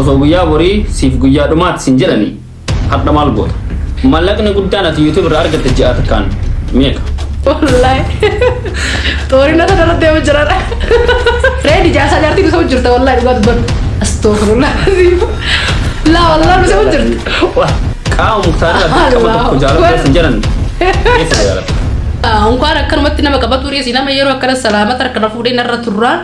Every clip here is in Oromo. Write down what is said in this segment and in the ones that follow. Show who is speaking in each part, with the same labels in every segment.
Speaker 1: Osoo guyyaa borii siif guyyaa dhumaati siin jedhani har'a maal goota? Mallaqni guddaan ati YouTube irraa argatte ji'a takkaan meeqa?
Speaker 2: Wallahi. Xoorinata irra deemu jira. Reedi jaarsaa jaartii nusa jirta wallahi dhugaa dubbadhu. Astaghfirullah. Laa wallahi nusa jirta.
Speaker 1: Qaama Muktaar irraa dirqama tokko jaaladhu siin jedhan eessa jaalatta?
Speaker 2: Unkaan akkanumatti nama qabatu reesi nama yeroo akkana salaamata harka na fuudhee narra turraan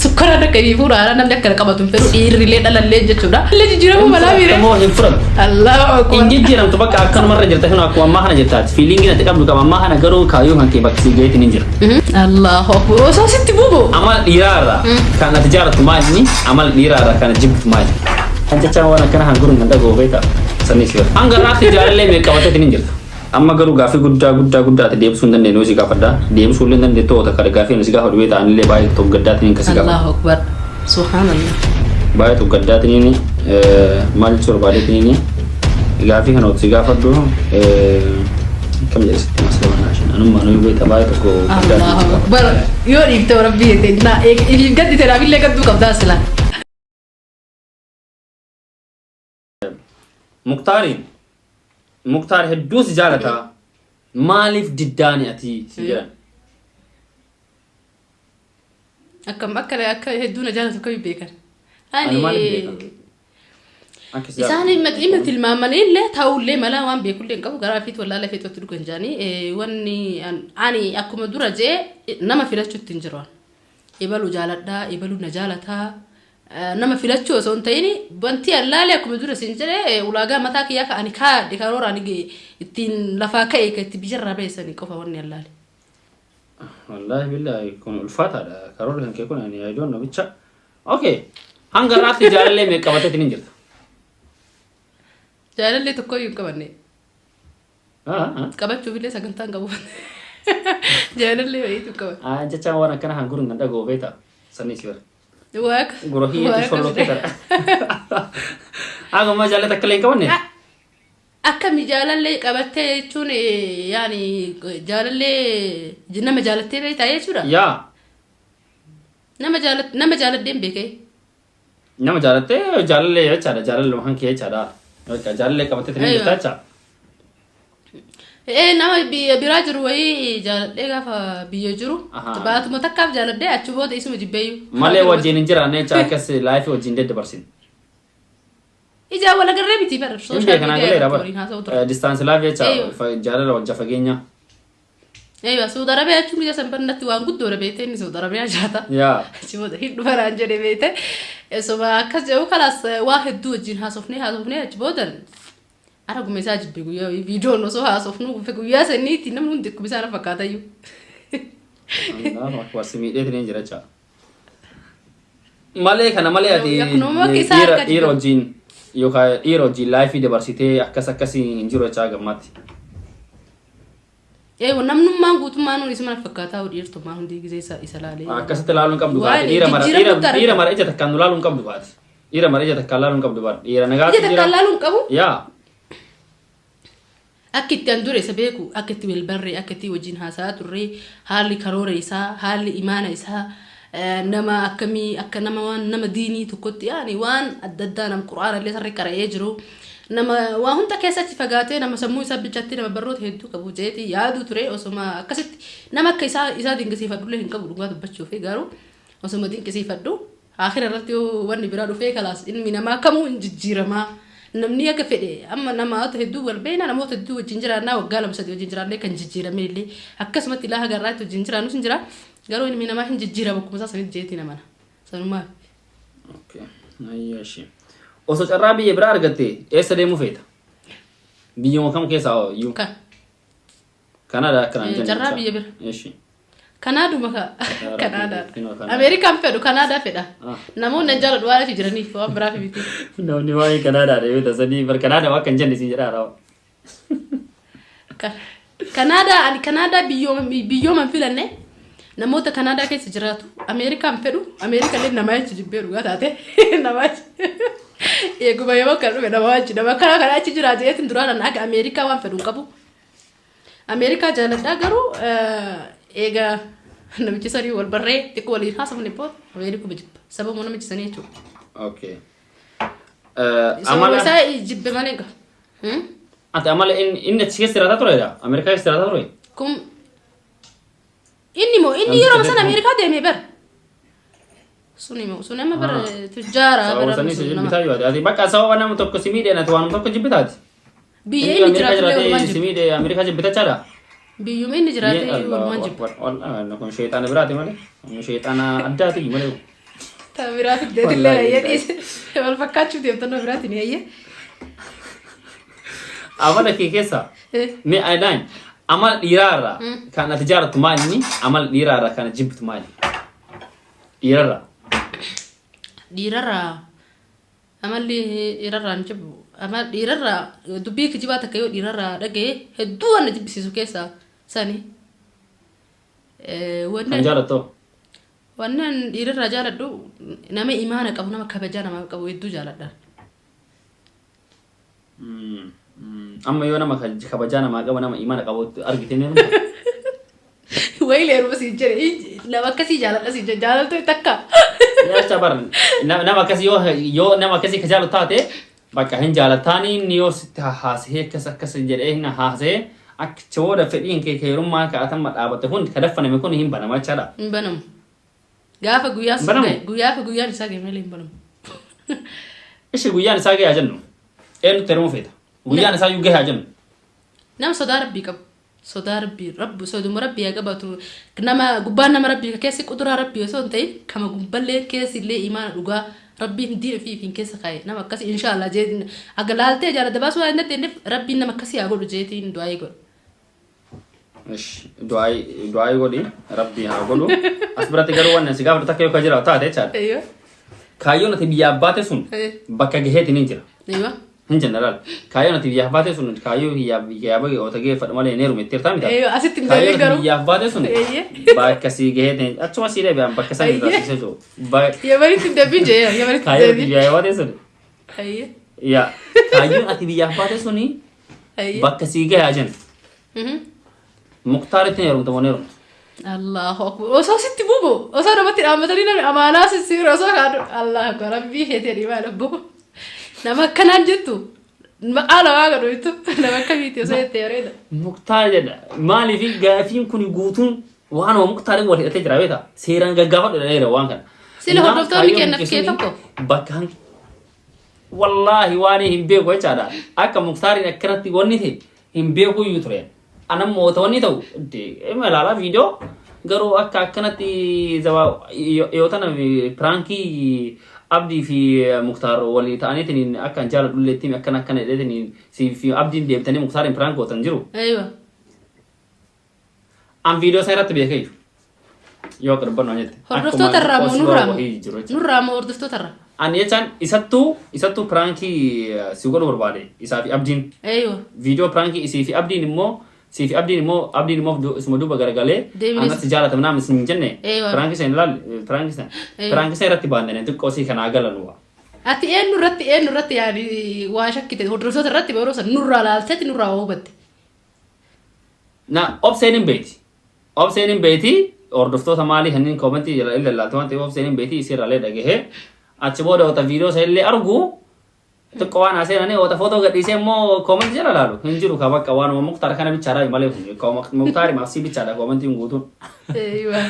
Speaker 2: sukkaaraan akka inni fuudhaan namni akkana qabatu hin fedhu dhiirrillee dhalallee jechuudha. Illee jijjiiramuu malaa miire.
Speaker 1: Moo hin fudhattu?
Speaker 2: Allahu akbar.
Speaker 1: Hin jijjiiramtu bakka akkanumarra jirta kun akkuma ammaa kana jirtaati. Fiiliingiin ati qabdu qaba ammaa kana garuu kaayyoo kan kee bakka sii gaheetiin hin jira.
Speaker 2: Allahu akbar. Osoo sitti buubu.
Speaker 1: Amala dhiiraa irraa kan ati jaalattu maal inni amala dhiiraa irraa kan ati jibbitu maal? Kan jechaan waan akkana hanguruun kan dhaga'u beektaa? Sanii si Hanga irraatti jaalallee meeqa qabateetiin hin jirta? Amma garuu gaaffii guddaa guddaa guddaa ati deebisuu hin dandeenye si gaafadha. Deebisuu illee hin dandeettu ta'u takka gaaffii ani si gaafadhu beektaa anillee baay'ee tokko gaddaatiin hin kasi gaafadha.
Speaker 2: Allahu akbar. Subhanallah.
Speaker 1: Baay'ee tokko gaddaatiin maal jechuu barbaadeetiin gaaffii kana si gaafadhu kam jedhe sitti masala naashin anummaa nuyi beektaa baay'ee tokko gaddaatiin
Speaker 2: Allahu
Speaker 1: si gaafadha.
Speaker 2: akbar. Yoo dhiifte rabbii jettee na ifiif gaddite naafillee gadduu qabdaa sila.
Speaker 1: Muktaariin Muktaar hedduu si jaalata maaliif diddaani ati si jedhan.
Speaker 2: Akkam akka akka hedduu na jaalatu akkamiin beekan?
Speaker 1: Ani maaliif beeka? Akka si
Speaker 2: Isaan
Speaker 1: jaalatu.
Speaker 2: hima tilmaamanii illee ta'ullee mala waan beekullee hin qabu garaa fiitu wallaala feetu dhugan jaanii wanni ani akkuma dura jee nama filachuutti hin jiru. Ebalu jaaladhaa, ebalu na jaalataa. Nama filachuu osoo hin ta'in wanti allaalee akkuma dura siin jedhe ulaagaa mataa kiyyaa ka ani kaadhe karoora ani ittiin lafaa ka'e ka itti biyyarraa ba'e sanii qofa wanni allaale.
Speaker 1: Wallaahi billaahi kun ulfaataadha. Karoorri kan kee kun ani I don't know bicha. Okay. Hanga irraatti jaalallee meeqa qabateetiin hin jirta?
Speaker 2: Jaalallee tokko iyyuu hin qabanne.
Speaker 1: Ah, ah.
Speaker 2: Qabachuuf illee sagantaan qabu. Jaalallee wayiitu qaba.
Speaker 1: Ah, jechaan waan akkana hanguruun kan dhaga'u beektaa? Sanii si bara.
Speaker 2: Waaqa.
Speaker 1: Gura hiyyatti shollokee tara. Haga ammaa jaalala takka illee hin qabanne?
Speaker 2: Akkami jaalallee qabattee jechuun yaani jaalallee nama jaalattee beektaa jechuudha.
Speaker 1: Yaa.
Speaker 2: Nama jaalat nama jaaladheen beekee.
Speaker 1: Nama jaalattee jaalallee jechaadha. Jaalallee kan kee jechaadha. Bakka jaalallee qabattee tanii jirta jecha.
Speaker 2: Ee nama biyya biraa jiru wayii jaaladhee gaafa biyya jiru baatuma takkaaf jaaladhee achi booda isuma jibbeeyyu.
Speaker 1: Malee wajjin hin jiraanne jecha akkas laayifii wajjin daddabarsin.
Speaker 2: Ijaan wal agarree miti bara
Speaker 1: Hin
Speaker 2: sooshaal
Speaker 1: beekan
Speaker 2: miidiyaa
Speaker 1: galeera
Speaker 2: irratti
Speaker 1: bara.
Speaker 2: waliin haasa'u ture.
Speaker 1: Distaansi laayifii jecha
Speaker 2: Eeyyo.
Speaker 1: jaalala wajja fageenya.
Speaker 2: Eeyyo Saudi Arabiyaa jechuun biyya san bannatti waan guddoodha beekte inni Saudi Arabiyaa jiraata.
Speaker 1: Yaa.
Speaker 2: Achi booda hin dhufa naan jedhe beekte. Esuma akkas jedhu kalaas waa hedduu wajjin haasofnee haasofnee achi boodan ara guma isaa jibbe guyyaa wayii viidiyoon osoo haasofnu guyyaa saniitti namni hundi akkuma isaa na fakkaatayyuu.
Speaker 1: Allahu akbar si miidheetiin hin jira jecha. Malee kana malee ati
Speaker 2: Yakkunuma akka isaa
Speaker 1: dhiira
Speaker 2: harka
Speaker 1: dhiira
Speaker 2: jiru.
Speaker 1: wajjin yookaan dhiira wajjin laayifii dabarsitee akkas akkasii hin jiru jechaa gammaatti.
Speaker 2: Eewa namnummaan guutummaan hundi isuma fakkaataa dhiirtummaa hundi gisee isa laalee.
Speaker 1: Akkasitti ilaaluu hin qabdu
Speaker 2: Waan
Speaker 1: baate dhiira mara
Speaker 2: jijjiirama
Speaker 1: dhiira
Speaker 2: guddaa
Speaker 1: dhiira
Speaker 2: argate.
Speaker 1: mara ija takkaan nu laaluu hin qabdu baate. Dhiira mara ija takkaan laaluu hin qabdu baate. Dhiira nagaatu
Speaker 2: Ija
Speaker 1: jira.
Speaker 2: takkaan laaluu hin qabu.
Speaker 1: Yaa.
Speaker 2: Akka itti an dura isa beeku, akka itti wal barre, akka itti wajjin haasa'aa turre, haalli karoora isaa, haalli imaana isaa, nama akkamii akka nama waan nama diinii tokkotti yaani waan adda addaa nama qur'aana illee sarri qara'ee jiru, nama waa hunda keessa achi fagaatee nama sammuu isaa bilchaatti nama barnoota hedduu qabu jeeti yaaduu ture osoma akkasitti nama akka isaa isaa dinqisiifadhullee hin qabu dhugaa dubbachuuf garuu osoma dinqisiifadhu Aakhira irratti yoo wanni biraa dhufee kalaas ilmi namaa kamuu hin jijjiiramaa. Namni akka fedhe amma namoota hedduu wal beekna namoota hedduu wajjin jiraannaa waggaa lama sadii wajjin jiraannee kan jijjiiramne illee akkasumatti ilaa haga har'aatti wajjin jiraannus hin jira. Garuu ilmi namaa hin jijjiirama akkuma isaa sanitti jeetii namana. Sanumaaf.
Speaker 1: Okay. Ayyaa ishee. Osoo carraa biyya biraa argatte eessa deemuu feeta? Biyyuma kam keessaa iyyuu?
Speaker 2: Kan.
Speaker 1: Kanaadaa akkanaan
Speaker 2: Eh,
Speaker 1: jenna
Speaker 2: carraa
Speaker 1: jecha.
Speaker 2: biyya bira.
Speaker 1: Eshi.
Speaker 2: Kanaaduma ka.
Speaker 1: Yaa
Speaker 2: Kanaadaadha.
Speaker 1: Rabbi, kinoo Kanaadaa.
Speaker 2: Ameerikaan fedhu Kanaadaa fedha.
Speaker 1: Ah.
Speaker 2: Namoonni an jaaladhu waan achi jiraniif waan biraaf miti.
Speaker 1: Namni waa'ee Kanaadaa deemee tasanii bar Kanaadaa waan kan jenne siin jedhaa raawwa.
Speaker 2: Kanaadaa ani Kanaadaa biyyooma biyyooman filanne namoota Kanaadaa keessa jiraatu Ameerikaan fedhu Ameerikaa illee namaa achi jibbee dhugaa taate namaa achi eeguma yeroo kan dhufe namaa achi nama karaa kana achi jiraate eetin duraan akka Ameerikaa waan fedhu hin qabu. Ameerikaa jaaladhaa garuu eega namichi sanii wal barree xiqqoo waliin haasofne booda Ameerikuma jibba. Sababuma namichi sanii jechuudha.
Speaker 1: Okay.
Speaker 2: Sababa
Speaker 1: Amala
Speaker 2: isaa jibbe malee qaba.
Speaker 1: Ati amala inni achi keessa jiraataa turedha? Ameerikaa keessa jiraataa ture?
Speaker 2: Kun inni moo inni yeroo sana Ameerikaa deemee bara. Suni moo sun amma bara tujjaara
Speaker 1: Sababa
Speaker 2: bara
Speaker 1: sanii si
Speaker 2: sun nama.
Speaker 1: jibbitaa yoo ati bakka sababa nama tokko si miidheen ati waanuma tokko jibbitaati.
Speaker 2: Biyya inni
Speaker 1: Ameerikaa
Speaker 2: jiraatu illee walumaan
Speaker 1: jiraatee si
Speaker 2: jibba.
Speaker 1: miidhee Ameerikaa jibbitachaadha.
Speaker 2: Biyyuma inni jiraate walumaan jibba.
Speaker 1: Kun sheexaana biraati malee. Kun sheexaana addaati malee.
Speaker 2: Ta biraa fiddeetillee ayyee dhiise. Wal fakkaachuu deemtannoo biraatiin ayyee.
Speaker 1: Amala kee keessa mee ayidaan amala dhiiraarraa kan ati jaalattu maali inni amala dhiiraarraa kan ati jibbitu maali? Dhiirarraa.
Speaker 2: Dhiirarraa amalli dhiirarraa hin jibbu. Amal dhiirarraa dubbii kijibaa takka yoo dhiirarraa dhagaye hedduu waan na jibbisiisu keessaa sani.
Speaker 1: Kan jaalattu.
Speaker 2: Wanni an dhiirarraa jaaladhu nama imaana qabu, nama kabajaa namaaf qabu hedduu jaaladha.
Speaker 1: Amma yoo nama kabajaa namaa qabu, nama imaana qabu argite ni heerumta?
Speaker 2: Wayilee heeruma siin jedhe, nama akkasii jaaladha siin jedhe, jaalaltu takka.
Speaker 1: Yaa bar nama akkasii yoo nama akkasii ka jaalatu taate bakka hin jaalataanii inni yoo sitti haasa'ee akkas akkas jedhee hin haasa'ee achi booda fedhiin kee heerummaa ka'atamma dhaabate kun ka daffaname kun hin banama jechaadha.
Speaker 2: Hin banamu. Gaafa guyyaa sun
Speaker 1: Banamu?
Speaker 2: ga'e, guyyaa guyyaan isaa ga'e malee hin banamu.
Speaker 1: Ishi guyyaan isaa ga'e haa jennu. Eenyutti heerumuu feeta? Guyyaan isaa iyyuu ga'e haa jennu.
Speaker 2: Nama sodaa Rabbii qabu. Sodaa Rabbii, Rabbi soduma Rabbii haa qabaatu. Nama gubbaan nama Rabbii ka keessi quduraa Rabbii osoo hin ta'in kama gubballee keessi illee imaana dhugaa Rabbiin diin ofii ofiin keessa kaa'e nama akkasii inshaallah jeetiin aga laaltee jaalladha baasuu waan hin dandeenyeef Rabbiin nama akkasii haa godhu jeetiin du'aayii godha.
Speaker 1: Ish, du'aayii godhi, Rabbii haa godhu. As biratti garuu waan si gaafatu takka yoo ka jiraatu taate jechaadha.
Speaker 2: Eeyyo.
Speaker 1: Kaayyoon ati biyyaaf baate sun bakka gaheetiin hin jira.
Speaker 2: Eeyyo.
Speaker 1: Hin jenna laal. Kaayyoon ati biyyaaf baate sun kaayyoo biyyaaf biyyaa bahe oota geeffadhu malee hin heerume itti hirtaa miti.
Speaker 2: Eeyyo, asitti hin
Speaker 1: Kaayyoon
Speaker 2: deebiin
Speaker 1: ati
Speaker 2: garuu.
Speaker 1: biyyaaf baate sun
Speaker 2: Eeyyee.
Speaker 1: bakka sii gaheetiin achuma sii deebi'an bakka san irraa
Speaker 2: Eeyyee.
Speaker 1: siisee jiru.
Speaker 2: Yamanitti hin deebiin jee Yamanitti hin
Speaker 1: Kaayyoon ati
Speaker 2: deebiin.
Speaker 1: biyyaaf baate sun
Speaker 2: Eeyyee.
Speaker 1: yaa kaayyoon ati biyyaaf baate suni
Speaker 2: Eeyyee.
Speaker 1: bakka sii gahaa jenna. Muktaaritti hin heerumta moo hin heerumtu?
Speaker 2: Allahu akbar. Osoo sitti bubu, osoo namatti dhaammatanii namni amaanaa sissiira osoo kaadhu. Allahu akbar. Rabbii keetii ani maal abbo. Nama akkanaan jettu. Maqaa namaa godhu jettu. Nama akkamiiti osoo jettee bareeda.
Speaker 1: Muktaar jedha. Maaliif gaafiin kun guutuun waanuma Muktaariin wal hidhatee jira beektaa? Seeraan gaggaafadhu jedhaneera waan kana.
Speaker 2: Sila
Speaker 1: Nama
Speaker 2: hordoftoonni
Speaker 1: kaayyoon
Speaker 2: kennaaf kee
Speaker 1: keessanii
Speaker 2: tokko.
Speaker 1: Bakka wallaahi waan hin beeku jechaadha. Akka Muktaariin akkanatti wanni ta'e hin beeku iyyuu ture. Anam moota wanni ta'u ima ilaalaa viidiyoo garuu akka akkanatti yoo tana piraankii Abdii fi Muktaar walii ta'aniitiin akka hin jaaladhullee itti akkana akkana jedheetiin si fi Abdiin deebitanii Muktaariin piraank gootan jiru.
Speaker 2: Aywa.
Speaker 1: An viidiyoo isaa irratti beekee jiru. Yoo akka dubbannu jette.
Speaker 2: Hordoftoota irraa moo nurraa moo?
Speaker 1: Wahii jiru jechuudha.
Speaker 2: Nurraa moo hordoftoota irraa?
Speaker 1: Ani jechaan isattuu piraankii si godhu barbaade isaa fi Abdiin.
Speaker 2: Aywa.
Speaker 1: Viidiyoo piraankii isii fi Abdiin immoo sii fi Abdiin immoo isuma duuba garagalee
Speaker 2: Deebinis-
Speaker 1: anas jaalatama naam isin hin jenne
Speaker 2: Eewa.
Speaker 1: piraankii sana ilaali piraankii sana
Speaker 2: Eewa.
Speaker 1: piraankii sana irratti baanneen xiqqoo sii kanaa galan waa.
Speaker 2: Ati eenyu irratti eenyu irratti yaani waa shakkite hordoftoota irratti yeroo san nurraa laalteeti nurraa waa hubatte.
Speaker 1: Na obseen hin beeti. Obseen hin beeti hordoftoota maalii kanneen koomentii jala illee ilaaltu waan ta'eef obseen hin beeti isirraalee dhagahee achi booda wata viidiyoo isa illee argu xiqqoo waan haaseenanii wata footoo gadhiisee immoo koomentii jala ilaalu hin jiru ka bakka waanuma Muktaar kana bichaadha malee kun Muktaari maafsii bichaadha koomentiin guutuun.
Speaker 2: Eeywa.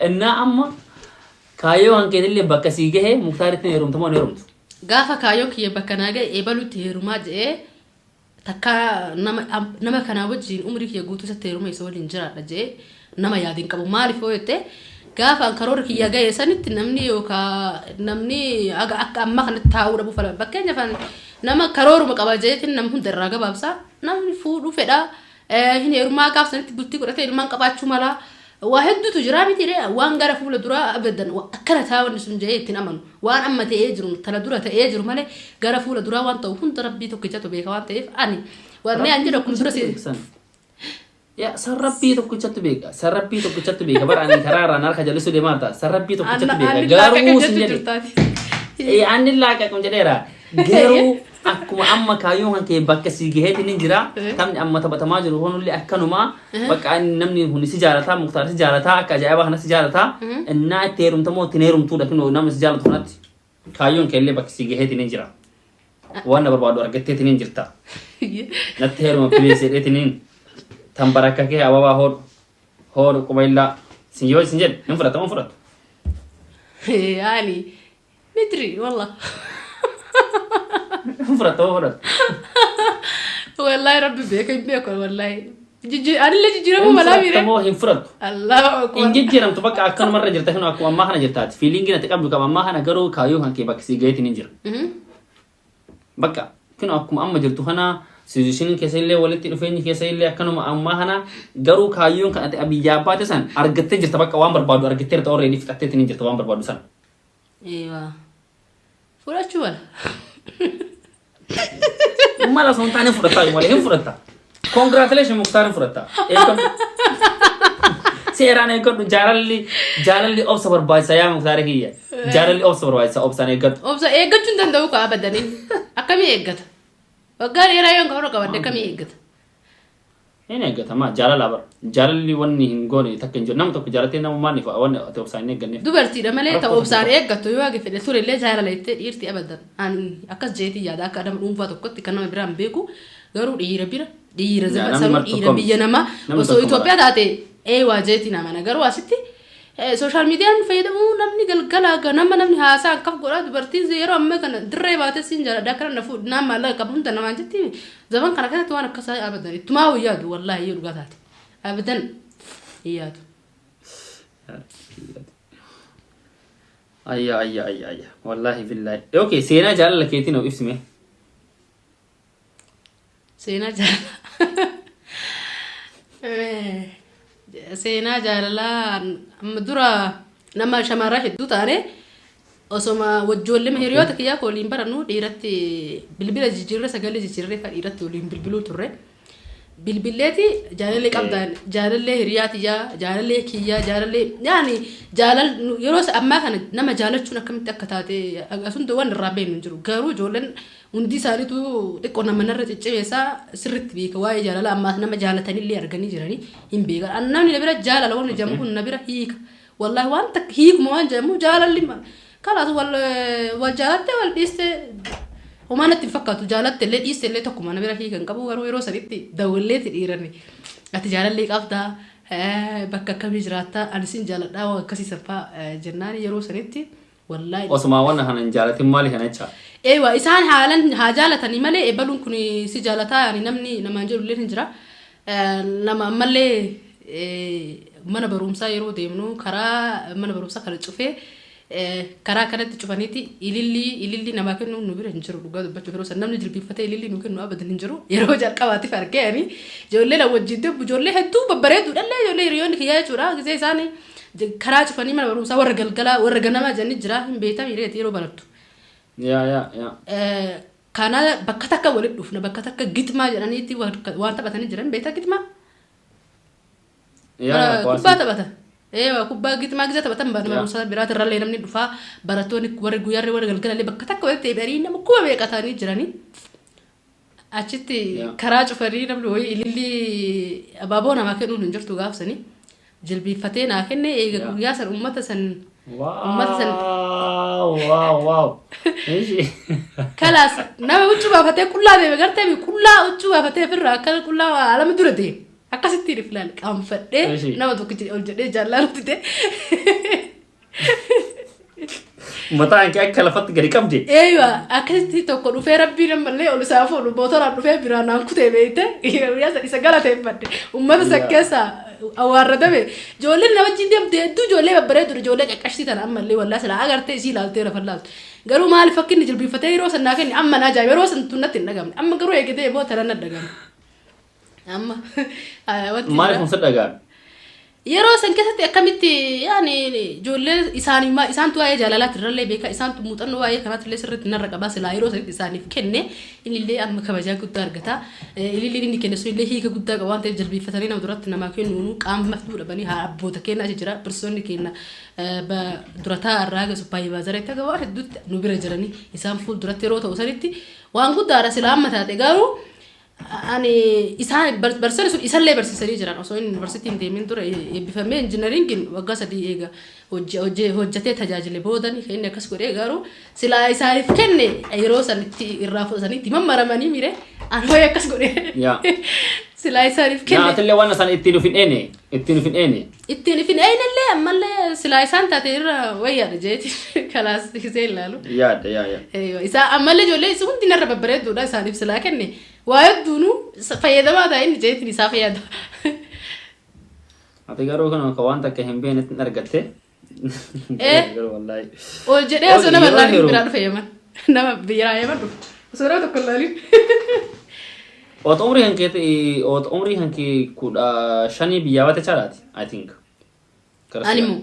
Speaker 1: Innaa amma kaayyoo hankeetillee bakka sii gahee Muktaaritti hin heerumtu moo hin heerumtu?
Speaker 2: Gaafa kaayyoon kiyya bakka naa ga'e eebalutti heerumaa je'ee takka nama kanaa wajjin umrii kiyya guutuu isatti heeruma isa waliin jiraadha je'ee nama yaada hin qabu. Maaliif yoo jette gaafa an karoora kiyya ga'e sanitti namni yookaa namni aga akka ammaa kanatti taa'uu dhabuu fala. Fakkeenyaaf an nama karooruma qaba je'eetiin nama hunda irraa gabaabsa. Namni fuudhuu fedha. Hin heerumaa gaaf sanitti bultii godhatee ilmaan qabaachuu mala. Waa hedduutu jira miti ree waan gara fuula duraa abadan akkana ta'a wanni sun jedhee ittiin amanu. Waan amma ta'ee jiru tana dura ta'ee jiru malee gara fuula duraa waan ta'u hunda Rabbii tokkichatu beeka waan ta'eef ani wanni an jedhu akkuma dura si
Speaker 1: Yaa san Rabbii tokkichatu beeka. San Rabbii tokkichatu beeka. Bara ani karaa irraan harka jallisuu deemaa ta'a. San Rabbii tokkichatu beeka. Garuu sin jedhe. Anni laaqaqum jedheera. Garuu akkuma amma kaayyoon kan kee bakka sii gaheetiin hin jira. Taphni amma taphatamaa jiru kunillee akkanuma. Bakka inni namni kun si jaalataa, Muktaar si jaalataa, akka ajaa'ibaa kana si jaalataa. Innaa itti heerumta moo itti hin heerumtuudha kunoo nama si jaalatu kanatti. Kaayyoon kee illee bakki si gaheetiin hin jira. Waan na barbaadu argatteetiin hin jirta. Natti heeruma please jedheetiin tan barakkakee ababaa hoodhu hoodhu qubeellaa sin yoo sin jedhe hin fudhata moo hin fudhattu?
Speaker 2: Yaani midri wallah.
Speaker 1: Hin fudhatta moo fudhattu?
Speaker 2: Wallahi rabbi beeka hin beeku wallahi. Anillee jijjiiramuu
Speaker 1: Hin
Speaker 2: malaa
Speaker 1: fudhatta
Speaker 2: miire.
Speaker 1: moo hin fudhattu?
Speaker 2: Allahu
Speaker 1: Hin
Speaker 2: akbar.
Speaker 1: jijjiiramtu bakka akkanumarra jirta kun akkuma ammaa kana jirtaati. Fiiliingiin ati qabdu qaba ammaa kana garuu kaayyoo kan kee bakka sii gaheetiin hin jira. Bakka kun akkuma amma jirtu kana siizishiniin keessa illee walitti dhufeenyi keessa illee akkanuma ammaa kana garuu kaayyoon kan ati biyyaa baate san argattee jirta bakka waan barbaadu argatteerta already fixatteetiin hin jirta waan barbaadu san.
Speaker 2: Eewa. Fudhachuu mala.
Speaker 1: Mala osoo hin taane fudhattaa malee hin fudhatta. Congratulations Muktaar hin fudhatta. Eeggadhu. Seeraan eeggadhu jaalalli jaalalli obsa barbaachisa yaa Muktaar kiyya. Jaalalli obsa barbaachisa obsaan eeggadhu.
Speaker 2: Obsa eeggachuu hin danda'u kaa abadanii. Akkamii eeggata? Waggaa dheeraa yoon karoora qabadde akkamii eeggata?
Speaker 1: Hin eeggatama jaalala bara. Jaalalli wanni hin goone takka hin jiru. Nama tokko jaalatee nama maal ni wanni ati obsaan hin eegganneef.
Speaker 2: Dubartiidha malee ta
Speaker 1: Rakkoo
Speaker 2: obsaan
Speaker 1: tokko.
Speaker 2: eeggattu yoo haga fedhe ture illee jaalala jettee dhiirti abadan. Ani akkas jeetii yaada akka nama dhuunfaa tokkotti kan nama biraan beeku garuu dhiira bira dhiira
Speaker 1: Yaa,
Speaker 2: zaba
Speaker 1: namni
Speaker 2: sanuu
Speaker 1: marti
Speaker 2: dhiira
Speaker 1: tokko miti.
Speaker 2: biyya namaa
Speaker 1: Namni
Speaker 2: osoo
Speaker 1: tokko
Speaker 2: Itoophiyaa
Speaker 1: mara.
Speaker 2: taate ee waa jeetii nama na garuu asitti Sooshaal miidiyaan fayyadamuu namni galgala ganama namni haasaa akkaf godhaa dubartiin yeroo ammaa kana dirree baatee siin jaaladha akkana na fuudhi naan maallaqa qabu hunda namaan jetti zaman kana keessatti waan akkasaa abadan ittumaa hin yaadu wallaahi yoo dhugaa taate abadan hin yaadu.
Speaker 1: Ayya ayya ayya ayya wallaahi billaahi. Okay seenaa jaalala keetiin of ibsime.
Speaker 2: Seenaa jaalalaa. Seenaa jaalalaa amma dura nama shamarraa hedduu taane osoma wajjoollee hiriyoota kiyyaa koo waliin barannu dhiiratti bilbila jijjiirree sagalee jijjiirree fa dhiiratti waliin bilbiluu turre. Bilbilleeti jaalallee qabdaan jaalallee hiriyaa tiyyaa jaalallee kiyyaa jaalallee yaani jaalal yeroo ammaa kana nama jaalachuun akkamitti akka taate asumtu waan irraa beeknu hin jiru garuu ijoolleen Hundi isaaniitu xiqqoo nama narra ciccimeessa sirriitti beeka waa'ee jaalala ammaas nama jaalatanillee arganii jiranii hin beekan. An namni na bira jaalala wanni jedhamu kun na bira hiika. Wallaahi waan takka hiikuma waan jedhamu jaalalli kalaas wal wal jaalatte wal dhiiste homaa natti hin fakkaatu jaalatte illee dhiiste illee tokkuma na bira hiika hin qabu garuu yeroo sanitti dawwalleeti dhiirani. Ati jaalallee qabdaa bakka akkamii jiraattaa ani sin jaaladhaa waan akkasii sanfaa jennaan yeroo sanitti Wallaahi.
Speaker 1: Osumaa wanna kana hin jaalatin maali kana jecha.
Speaker 2: Eewa isaan haalan haa jaalatanii malee ebaluun kun si jaalataa yaani namni namaan jedhu illee hin jira. Nama ammallee mana barumsaa yeroo deemnu karaa mana barumsaa kana cufee karaa kanatti cufaniiti ilillii ilillii namaa kennu nu bira hin jiru dhugaa dubbachuuf yeroo san namni jilbiiffatee ilillii nu kennu abadan hin jiru yeroo jalqabaatiif argee ani ijoollee na wajjin deemu ijoollee hedduu babbareeduudhallee ijoollee hiriyoonni kiyyaa jechuudha gisee isaanii Karaa cufanii mana barumsaa warra galgalaa warra ganamaa jedhanii jira hin beektan hireeti yeroo barattu.
Speaker 1: Yaa yaa yaa.
Speaker 2: Kana bakka takka walitti dhufna bakka takka gixmaa jedhaniitti waan taphatanii jiran beektaa gixmaa?
Speaker 1: Yaa yaa
Speaker 2: Kubbaa
Speaker 1: kuwaasii.
Speaker 2: taphatan. Eewa kubbaa gixmaa gisa taphatan mana
Speaker 1: Yaa.
Speaker 2: barumsaa biraatirrallee namni dhufaa barattoonni warri guyyaarri warri galgalallee bakka takka walitti deebi'anii nama kuma meeqa ta'anii jiranii. Achitti
Speaker 1: Yaa.
Speaker 2: karaa cufanii namni wayii ilillii abaaboo namaa kennuun hin jirtu gaafsanii jilbiiffatee naa kenne eega
Speaker 1: Yaa.
Speaker 2: guyyaa san ummata san ummata san
Speaker 1: Waaw waaw waaw. Ishi.
Speaker 2: kalaas nama huccuu baafatee qullaa deeme gartee mi qullaa huccuu baafatee ofirraa akkana qullaa alama dura deeme akkasittiin if ilaale qaanfadhee
Speaker 1: Ishi.
Speaker 2: nama tokkichi ol jedhee jaallaan dide.
Speaker 1: Mataan kee akka lafatti gadi qabde.
Speaker 2: Eeywa akkasitti tokko dhufee rabbiin ammallee ol isaa fuudhu mootoraan dhufee biraan naan kutee beekte guyyaa san isa galateeffadhe ummata san keessaa awwaarratame ijoolleen na wajjin deemte hedduu ijoollee babbareedu ijoollee qaqqashtii tana ammallee wallaa silaa agartee isii ilaaltee lafa laaltu garuu maaliif akka inni jilbiinfatee yeroo san naa kenne amma na ajaa'iba yeroo san tun natti hin dhagamne amma garuu eegatee boo tana na dhagame amma wanti
Speaker 1: Maaliif
Speaker 2: jira.
Speaker 1: kun si dhaga'ame?
Speaker 2: Yeroo san keessatti akkamitti yaani ijoollee isaanii isaantu waa'ee jaalalaatti irrallee beeka isaantu muuxannoo waa'ee kanaatti illee sirriitti narra qabaa silaa yeroo sanitti isaaniif kenne innillee amma kabajaa guddaa argata. Ililliin inni kenne sun illee hiika guddaa qaba waan ta'eef jilbiiffatanii nama duratti namaa kennuunu qaama maftuu dhabanii haa abboota keenya achi jira barsiisonni keenya durataa irraa haga suppaayivaazareetti haga waan hedduutti nu bira jiranii isaan fuulduratti yeroo ta'u sanitti waan guddaadha silaa amma taate garuu Ani isaan barsiisonni sun isallee barsiisanii jiran osoo inni yuunivarsiitii hin deemin dura eebbifamee injiinaringiin waggaa 3 eega hojjetee tajaajile boodan kan inni akkas godhee. Garuu silaa isaaniif kenne yeroo sanitti irraa fudhatanii itti mammaramanii mire ani ho'i akkas godhe silaa isaaniif kenne.
Speaker 1: Naatillee waan isaan ittiin of hin eene ittiin of hin eene.
Speaker 2: Ittiin ifin eenyallee ammallee silaa isaan taate irra wayyaadha jeeti kalaas isee ilaalu.
Speaker 1: Yaadda yaa yaa.
Speaker 2: Eeyyo, isaa ammallee ijoollee isa hundi narra babbareedduudha. Isaaniif silaa kenne waa hedduunu fayyadamaa ta'a inni jeetiin isaa fayyada.
Speaker 1: Ati garuu kan akka waan takka hin beeknetti hin argatte.
Speaker 2: Eh.
Speaker 1: Garuu wallaahi.
Speaker 2: Ol jedhee osoo nama
Speaker 1: Yeroo
Speaker 2: ilaalin biraa dhufe Yaman. Nama biraa Yaman dhufe. Osoo nama tokko ilaalin.
Speaker 1: Oota umrii kan keetti oota umrii kan kee 15 biyyaa baate chaalaati, I think.
Speaker 2: Ani immoo.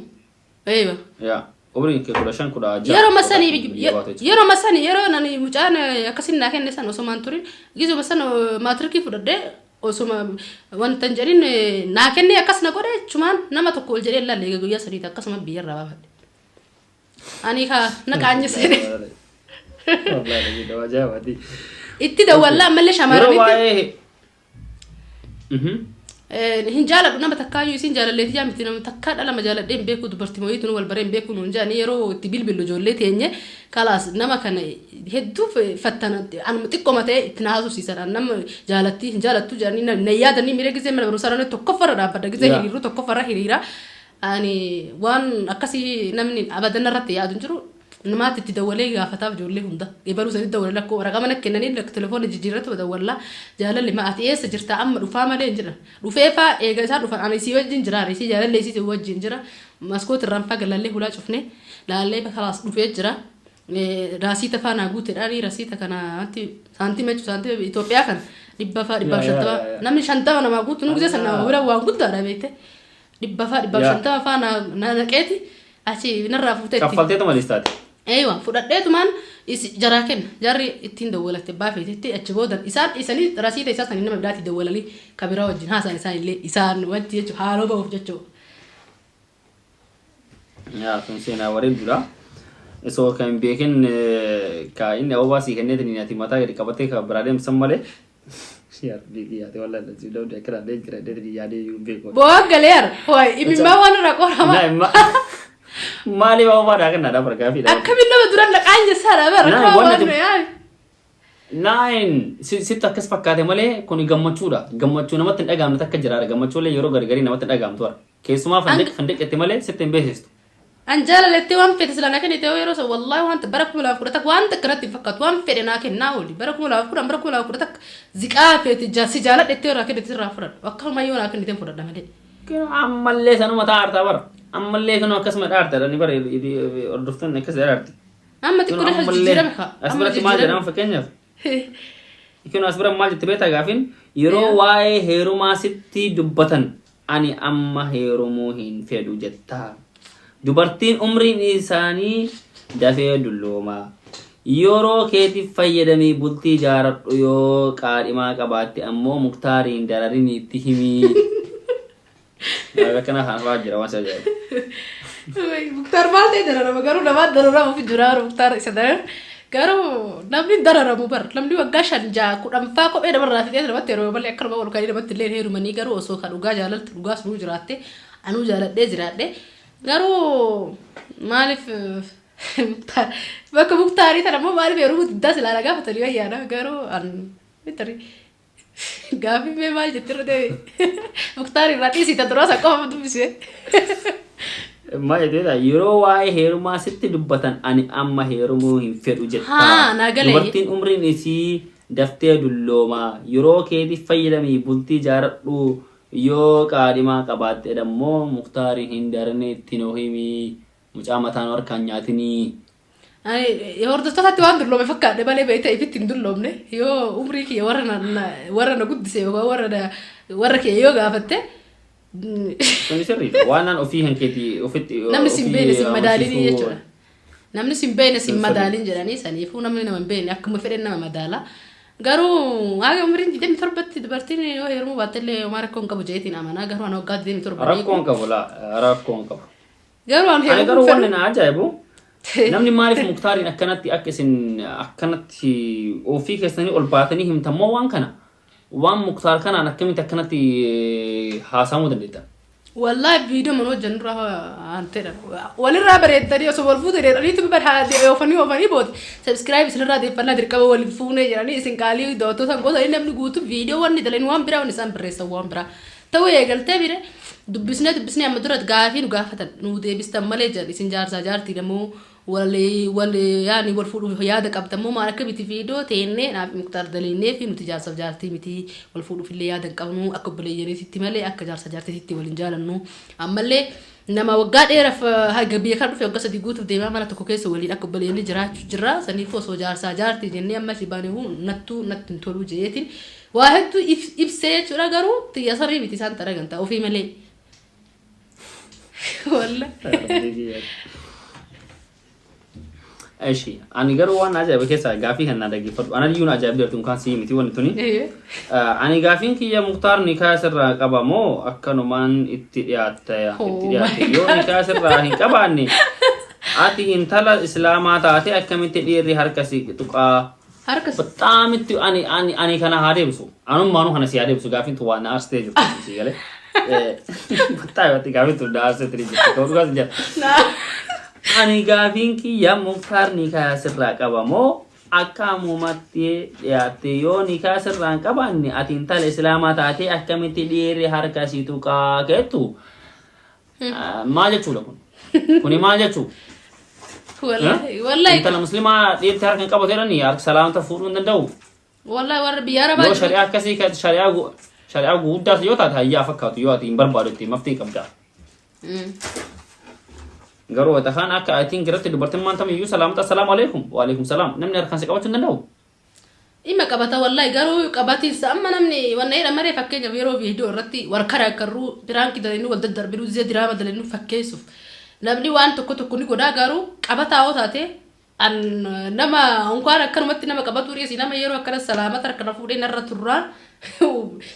Speaker 2: Eeyyo.
Speaker 1: Yaa, umrii kee 15 16.
Speaker 2: Yeroo masanii
Speaker 1: biyyaa baate jechuudha.
Speaker 2: Yeroo masanii yeroo nani mucaan akkasin naa kenne san osomaan turin gizuma san maatirikii fudhadhee osoma wanta hin jedhin naa kenne akkas na godhe jechumaan nama tokko ol jedhee ilaalle eega guyyaa sadiiti akkasuma biyyarraa baafadhe. Ani ka na qaanyise.
Speaker 1: Wallaahi nama ajaa'ibaati.
Speaker 2: Itti dawwallaa ammallee
Speaker 1: Yeroo
Speaker 2: shamarranitti
Speaker 1: waa'ee
Speaker 2: hin jaaladhu nama takkaayyuu isin jaalalleeti jaa miti, nama takkaa dhala ma jaaladhee hin beeku, dubartii mooyitu nu wal baree hin beeku nuun jaanii yeroo itti bilbilu ijoollee teenye kalaas nama kana hedduu fattana anuma xiqqoma ta'e itti na haasofsiisan. An nama jaalattii hin jaalattu jedhanii na yaadanii miira gizee mana barumsaa irra tokkoffarra dhaabbadha gizee hiriirru tokkoffarra hiriira. Ani waan akkasii namni abadan irratti yaadu hin jiru. Namaatti itti dawwalee gaafataaf ijoollee hunda. Ebaluu sanii dawwalee lakkoo waraqaa mana kennanii telefoona jijjiirratu dawwallaa. Jaalalli ma ati eessa jirta, amma dhufaa malee hin jedhan. Dhufee faa eega isaan dhufan ani isii wajjin jira, ani isii jaalallee isii wajjin jira. Maskoot irraan faa galallee hulaa cufne laallee kalaas dhufee jira. Rasiita faa naa guuteedhaani rasiita kana wanti saantima jechuun saantima Itoophiyaa kan dhibba faa dhibbaaf 50 namni 50 namaa guutu nu gisee sana nama bira waan guddaadha beekte. Dhibba faa dhibbaaf 50 faa na naqeeti achi narraa fuutee itti.
Speaker 1: Kaffalteetu malistaati.
Speaker 2: Eeywa, fudhadheetumaan jaraa kenna. Jarri ittiin dawwalatte abbaa feetetti achi boodan isaan dhiisanii rasiita isaa sanii nama biraatti dawwalanii ka biraa wajjin haasa'an isaan illee isaan wanti jechuudha haaloo ba'uuf jechuudha.
Speaker 1: Yaa, sun seenaa bareedduudha. Osoo kan hin beekin ka inni ababaa sii kenneetiin ati mataa gadi qabattee ka biraa deemsan malee. Yaa Rabbii kiyyaate wallahi la sii dawde akkana illee jira jedhee yaadee iyyuu hin beeku.
Speaker 2: Bo'aan galee hara. Waay, imimmaa waan irraa qoramaa.
Speaker 1: Maaliif ababaadhaa kennaadha bargaafiidha.
Speaker 2: Akkamiin nama duran dhaqaan jessaadha bara.
Speaker 1: Naa,
Speaker 2: Akkuma
Speaker 1: waan
Speaker 2: waan yaay.
Speaker 1: Nine sitti akkas fakkaate malee kuni gammachuudha. Gammachuu namatti hin dhagahamne takka jiraadha. Gammachuulee yeroo gargarii namatti hin dhagahamtu bara. Keessumaa fandeqetti malee sitti hin beeksistu.
Speaker 2: An jaalalettee waan fedhe silaa naa kennite yeroo san wallaahi waan bara 2011 waan takka irratti hin fakkaatu, waan fedhe naa kennaa ooli bara 2010 bara 2011 ziqaa feete si jaaladhettee irraa kennite sirraa fudhadhu akkasuma yoo naa kennite hin fudhadha malee.
Speaker 1: Kinu ammallee sanuma taa'artaa bara. Ammallee kinu akkasuma dhaarta. Ni bara hordoftoonni akkas dhaarti.
Speaker 2: Amma xiqqoo lafa jijjiirame kaa.
Speaker 1: As
Speaker 2: Amma
Speaker 1: biratti maal
Speaker 2: jijjiirame.
Speaker 1: jedhama fakkeenyaaf? Kinu as bira maal jette beektaa gaafiin? Yeroo waa'ee heerumaa sitti dubbatan ani amma heerumuu hin fedhu jettaa. Dubartiin umriin isaanii dafee dullooma. Yeroo keetiif fayyadamii bultii jaaradhu, yoo qaadhimaa qabaatte ammoo Muktaariin dararin itti himii. Akkana kan fa'aa jira waan si ajaa'ibu.
Speaker 2: Muktaar maal ta'e dararama? Garuu namaa dararamuuf jira Muktaar isa darar. Garuu namni dararamu bar namni waggaa 5 6 10 faa kophee namarraa fixee namatti yeroo malee akkanuma ol ka'anii namatti illee heerumanii. Garuu osoo ka dhugaa jaalalti dhugaa sunuu jiraatte anuu jaaladhee jiraadhe garuu maaliif Muktaar bakka Muktaarii tana immoo maaliif heerumuu diddaa silaa na gaafatanii wayyaadha. Garuu an bitari gaaffii mee maal jetti irra deebi Muktaar irraa dhiisii ta duraa san qofa dubbisee.
Speaker 1: Maal jetteedha? Yeroo waa'ee heerumaa sitti dubbatan ani amma heerumuu hin fedhu jettaa.
Speaker 2: Haa, naa galee.
Speaker 1: Dubartiin umriin isii daftee dullooma. Yeroo keetiif fayyadamii bultii jaaradhu, yoo qaadhimaa qabaatte ammoo Muktaariin hin darane itti nu himi. Mucaa mataan harkaan nyaatinii.
Speaker 2: Ani hordoftootatti waan dulloome fakkaadhe malee beekte ifitti hin dulloomne. Yoo umrii kiyya warra warra na guddise yookaan warra kiyya yoo gaafatte.
Speaker 1: Suni sirriidha. Waan naan ofii kan keetii ofitti
Speaker 2: Namni sin beekne sin madaalinii
Speaker 1: amansiisuu-
Speaker 2: jechuudha. Namni sin beekne sin
Speaker 1: Sirrii.
Speaker 2: madaalin jedhanii saniifuu namni nama hin beekne akkuma fedhen nama madaala. Garuu haga umriin 27tti dubartiin yoo heerumuu baatte illee homaa rakkoo hin qabu jedheetiin amanaa. Garuu ani waggaa 27
Speaker 1: Rakkoo hin qabu laa, rakkoo hin qabu.
Speaker 2: Garuu ani
Speaker 1: Ani
Speaker 2: heerumuu
Speaker 1: garuu wanni
Speaker 2: fedhu.
Speaker 1: na ajaa'ibu namni maaliif Muktaariin akkanatti akka isin akkanatti ofii keessanii ol baatanii himtan moo waan kana? Waan Muktaar kanaan akkamitti akkanatti haasamuu dandeetta?
Speaker 2: Wallahi viidiyoo mana hojjannu irraa aanteedha. Walirraa bareeddanii osoo wal fuute jedhaniitu oofanii oofanii booda subscribe isinirraa deeffannaa dirqama wal fuunee jedhanii isin qaalii daawwattoota gosa namni guutuu viidiyoo wanni dalan waan biraa wanni isaan barreessan waan biraa. Ta'uu eegaltee bire dubbisnee dubbisnee amma dura gaafii nu gaafatan nu deebistan malee jedhan isin jaarsaa jaartii namoo wal wal yaani wal fuudhuuf yaada qabdan moo maal akka miti viidiyoo teennee naaf Muktaar daleennee fi nuti jaarsaaf jaartii miti, wal fuudhuuf illee yaada hin qabnu, akka obboleeyyaniitti malee akka jaarsa jaartiitti wal hin jaalannu. Ammallee nama waggaa dheeraaf haga biyya kana dhufe waggaa 3 guutuuf deemaa mana tokko keessa waliin akka obboleeyyanii jiraachuu jirra. Saniifuu osoo jaarsaa jaartii jennee amma si baane nattuu natti hin tolu jeetiin waa hedduu ibsee jechuudha. Garuu xiyya sarrii miti isaan xaragan ta'a ofii malee. Wallahi.
Speaker 1: Eshi, ani garuu waan ajaa'iba keessaa gaafii kan na dhaggeeffadhu. Ana iyyuu na ajaa'ibde jirtu kan sii miti wanti tuni. Ani gaafiin kiyya Muktaar nikaa sirraa qaba moo akkanumaan itti dhiyaatte itti
Speaker 2: Oh
Speaker 1: dhiyaatte?
Speaker 2: my
Speaker 1: Yoo nikaa sirraa hin qabaanne, ati intala islaamaa taate akkamitti dhiirri harka si tuqaa?
Speaker 2: Harka
Speaker 1: Bataam itti ani kana haa deebisu. Anummaanuu kana si haa deebisu, gaafiin tun waan na aarsitee jirtu si galee. Bataam itti gaafiin tun na aarsitee jirtu. Ta'uu dhugaas hin jira. Ani gaafiin kiyya Muktaar nikaa sirraa qaba moo akka ammumatti dhiyaatte? Yoo nikaa sirraa hin qabaanne, ati intala islaamaa taatee akkamitti dhiirri harka si tuqaa keettu? Maal jechuudha kun? Kuni maal jechuu?
Speaker 2: Wallahi wallahi.
Speaker 1: Intala muslimaa dhiirti harka hin qabatu jedhanii harka salaamta fuudhuu hin danda'u.
Speaker 2: Wallahi warra biyya arabaa
Speaker 1: Yoo
Speaker 2: jiru.
Speaker 1: shari'aa akkasii kan shari'aa guddaas yoo taate hayyaa fakkaatu, yoo ati hin barbaadu itti maftii qabda. Garuu wata kaan akka I think irratti dubartiin tamiyyuu salaamta, assalaamu alaikum wa alaikum salaam, namni harkaan si qabachuu hin danda'u.
Speaker 2: Dhimma qabata wallahi, garuu qabatiinsa amma namni wanna jedhan malee, fakkeenyaaf yeroo viidiyoo irratti warkara akkarruu prank dalagnu wal daddarbinu zee diraama dalagnu fakkeessuuf namni waan tokko tokko ni godhaa. Garuu qabataa yoo taate an nama unkaan akkanumatti nama qabatu dhiisi, nama yeroo akkana salaamata harka na fuudhee narra turraan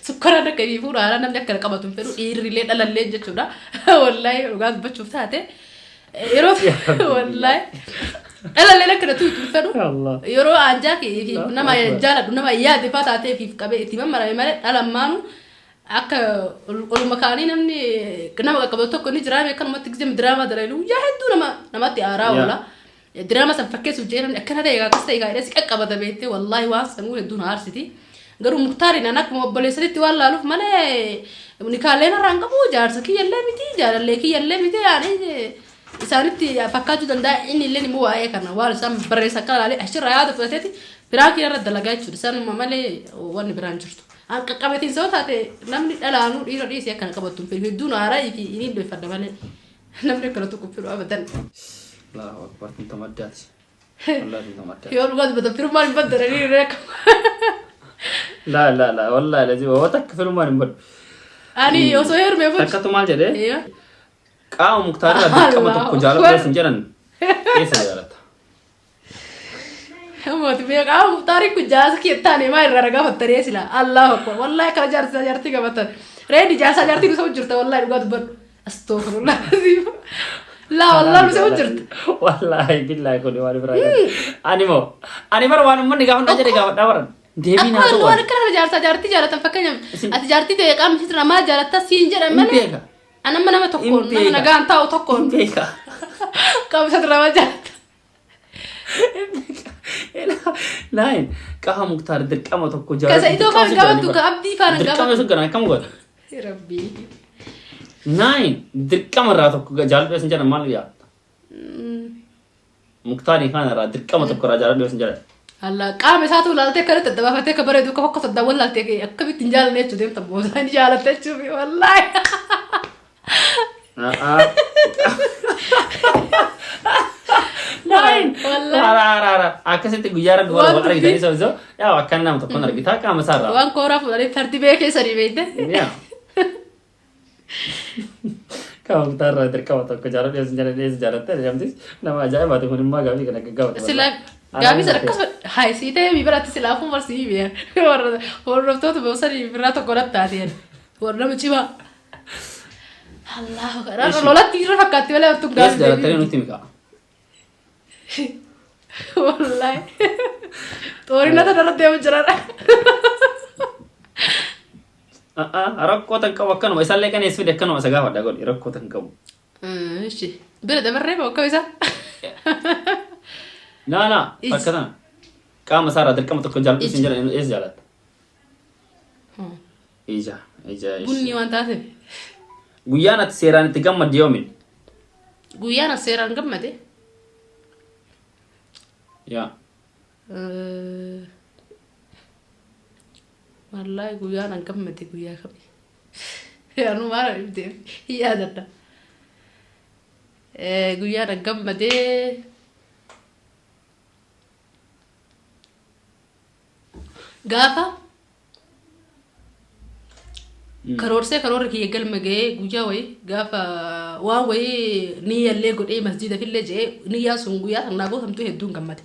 Speaker 2: sukkaraan akka inni fuudhu haala namni akkana qabatu hin fedhu, dhiirrillee dhalallee jechuudha. Wallahi dhugaa dubbachuuf taate yeroo wallahi dhalallee akkana tuutu hin fedhu.
Speaker 1: Allah.
Speaker 2: Yeroo anjaa fi nama jaaladhu, nama yaade faa taatee fi qabee itti mammarame malee dhalammaanu akka oluma kaanii namni nama qaqqabatu tokko ni jiraame akkanumatti gizee diraamaa dalagu guyyaa hedduu nama namatti aaraa oola. Diraama san fakkeessuuf jee namni akkana ta'e akkas ta'e gaa'edha si qaqqabata beektee, wallaahi waan sanuu hedduu na aarsiti. Garuu Muktaariin an akkuma obboleessanitti waan laaluuf malee nikaalleen irraa hin qabu, jaarsa kiyyallee miti, jaalallee kiyyallee miti. Yaani isaanitti fakkaachuu danda'a, inni illee immoo waa'ee kana waan isaan barreessa akka ilaalee achirraa yaada fudhateeti prank irra dalagaa jechuudha. Sanuma malee wanni biraan jirtu. An qaqqabatiin sababa taate namni dhalaanuu dhiira dhiisee akkana qabattu hin fedhu, hedduun aaraa fi inni dhoofadha malee namni akkana tokko fedhu abadan.
Speaker 1: Allahu akbar, tun tamaddaati. Wallahi tun tamaddaati.
Speaker 2: Yoo dhugaa dubbatan firummaan hin baddalanii reeka.
Speaker 1: La la la, wallahi lazi waa takka firummaan hin baddu.
Speaker 2: Ani osoo heerumee fuudhu.
Speaker 1: Takkatu maal jedhee?
Speaker 2: Iya.
Speaker 1: Qaama Muktaar irraa dirqama tokko jaaladhu sin jedhan, eessa jaalatta?
Speaker 2: Mooti beekaa Muktaariin kun jaarsa kiyya taane maa irraa ragaa fattanii sila. Allahu akbar, wallahi akkana jaarsa jaartii qabatan. Reedi jaarsa jaartii nusa jirta, wallahi dhugaa dubbadhu. Astaghfirullah. Laa wallahi nusa jirta.
Speaker 1: Wallahi billahi kun waan biraa. Ani moo ani bara waan uummanni gaafa jedhe gaafadhaa baran. Deebii naa
Speaker 2: Akkuma
Speaker 1: ta'u.
Speaker 2: waan akkana jaarsa jaartii jaalatan, fakkeenyaaf ati jaartii ta'e qaamni isitti maal jaalatta siin jedhan
Speaker 1: Hin
Speaker 2: malee.
Speaker 1: beeka.
Speaker 2: An amma nama tokkoon
Speaker 1: Hin
Speaker 2: nama
Speaker 1: beeka.
Speaker 2: nagaan taa'u tokkoon
Speaker 1: Hin beeka.
Speaker 2: qaamni isitti maal jaalatta.
Speaker 1: Naayin qaama Muktaar dirqama tokko
Speaker 2: Ka Sa'idoo faana qabattu, ka Abdii faana
Speaker 1: Dirqama
Speaker 2: qabattu.
Speaker 1: sun kana akkam godha?
Speaker 2: Rabbii.
Speaker 1: Naayin dirqama irraa tokko jaaladhu sin jedhan, maal yaadda? Muktaarii kana irraa dirqama tokko irraa jaaladhu sin jedhan.
Speaker 2: Allah, qaama isaatu ilaaltee akkanatti adda baafatee akka bareedu akka fokkatu adda wallaaltee akkamitti hin jaalanne jechuu deemta booda hin jaalatte jechuuf wallaahi.
Speaker 1: Naayin
Speaker 2: Wallaahi.
Speaker 1: hara hara hara akkasitti guyyaa rabbi wal
Speaker 2: Waan
Speaker 1: wal argitanii isa yaa akkana nama tokkoon argitaa qaama isaarraa.
Speaker 2: Waan kooraa fuudhanii fardi beekee sanii beekte.
Speaker 1: Yaa. Qaama Muktaarraa dirqama tokko jaaladhu sin jedhan, eessa jaalatte? Jedhamtis nama ajaa'ibaati kun immoo gaafii kana gaggaafate.
Speaker 2: Sila gaafii sana akkasuma hayi sii ta'ee mi biratti silaafuu marsii mi'a. Warra hordoftoota boosanii biraa tokko natti taatee warra nama cimaa. Allahu akbar. Lolatti irra fakkaatti malee hattuu
Speaker 1: Eessa
Speaker 2: gaafii
Speaker 1: jaalattanii nutti himi.
Speaker 2: Wallahi. Xoorinata irra deemu jira.
Speaker 1: Rakkoo tan qabu akkanuma isaallee kan eessa fide akkanuma isa gaafadha godhi rakkoo tan qabu.
Speaker 2: Ishi bira dabarree moo akkam isaa?
Speaker 1: Naa naa
Speaker 2: Iji.
Speaker 1: bakka tana qaama isaarraa dirqama tokko jaalladhu
Speaker 2: Iji.
Speaker 1: siin jedhan eessa jaalatta? Ija ija
Speaker 2: Bunni
Speaker 1: ishi.
Speaker 2: waan taateef.
Speaker 1: Guyyaan ati seeraan itti gammadde yoomin?
Speaker 2: Guyyaan as seeraan gammade.
Speaker 1: Yaa.
Speaker 2: Wallaahi guyyaan an gammade guyyaa kami? Anuu maal dhibdeef hin yaadadha. Guyyaan an gammade gaafa karoorsee karoorri kiyya galma ga'ee guyyaa wayii gaafa waan wayii niyyallee godhee masjiidafillee je'ee niyyaa sun guyyaa san naa gootamtu hedduun gammade.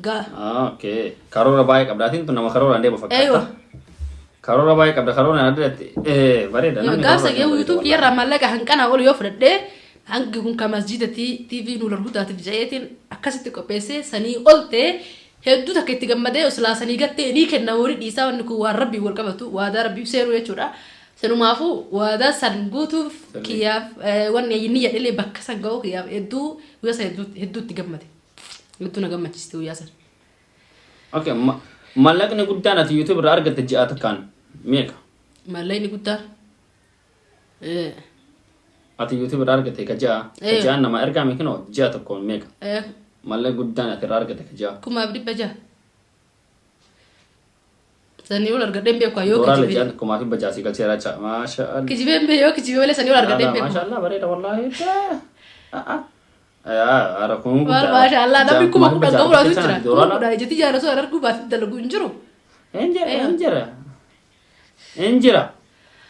Speaker 2: Gaa
Speaker 1: Okay. Karoora baay'ee qabda. Atiin tun nama karooraan deemu fakkaata.
Speaker 2: Eeywa.
Speaker 1: Karoora baay'ee qabda. Karooraan adda bareeda. Namni
Speaker 2: Gaafsa
Speaker 1: karoora
Speaker 2: yoo
Speaker 1: deemu
Speaker 2: YouTube
Speaker 1: bareeda.
Speaker 2: kiyyarraa maallaqa hanqanaa ol yoo fudhadhee hangi kun ka masjiida TV Nuural Hudaatiif je'eetiin akkasitti qopheessee sanii ol ta'e hedduu takka itti gammadee oslaa sanii gattee ni kenna horii dhiisaa wanni kun waan rabbii wal qabatu waadaa rabbii seenuu jechuudha. Sanumaafuu waadaa san guutuuf kiyyaaf wanni inni jedhellee bakka san ga'uu kiyyaaf hedduu guyyaa san hedduu itti gammade. Hedduu na gammachiiste guyyaa san.
Speaker 1: Okay. Maallaqni guddaan ati YouTube irraa argatte ji'a takkaan meeqa?
Speaker 2: Maallaqni guddaan.
Speaker 1: Ati YouTube irraa argatte ka ji'a ka ji'aan nama ergaame kinoo ji'a tokkoon meeqa? Maallaqni guddaan ati irraa argatte ka ji'a.
Speaker 2: 1600. Sanii ol argadhee hin beeku yoo
Speaker 1: Doolaarri
Speaker 2: kijibee.
Speaker 1: ji'aan 1600 si galcheera jecha. Maasha Allah.
Speaker 2: Kijibee hin beeku yoo kijibee malee sanii ol argadhee hin beeku.
Speaker 1: Maasha Allah bareeda wallaahi. Yaa kun
Speaker 2: Maal
Speaker 1: guddaa.
Speaker 2: maasha Allah namni
Speaker 1: Ji'aan
Speaker 2: 10,000
Speaker 1: 600
Speaker 2: qabu laatu
Speaker 1: jechaan
Speaker 2: jira. Kuma
Speaker 1: doolaara.
Speaker 2: kudhan ijatti jaala osoo arguu baatee dalagu hin jiru.
Speaker 1: Hin jira hin jira. Hin jira.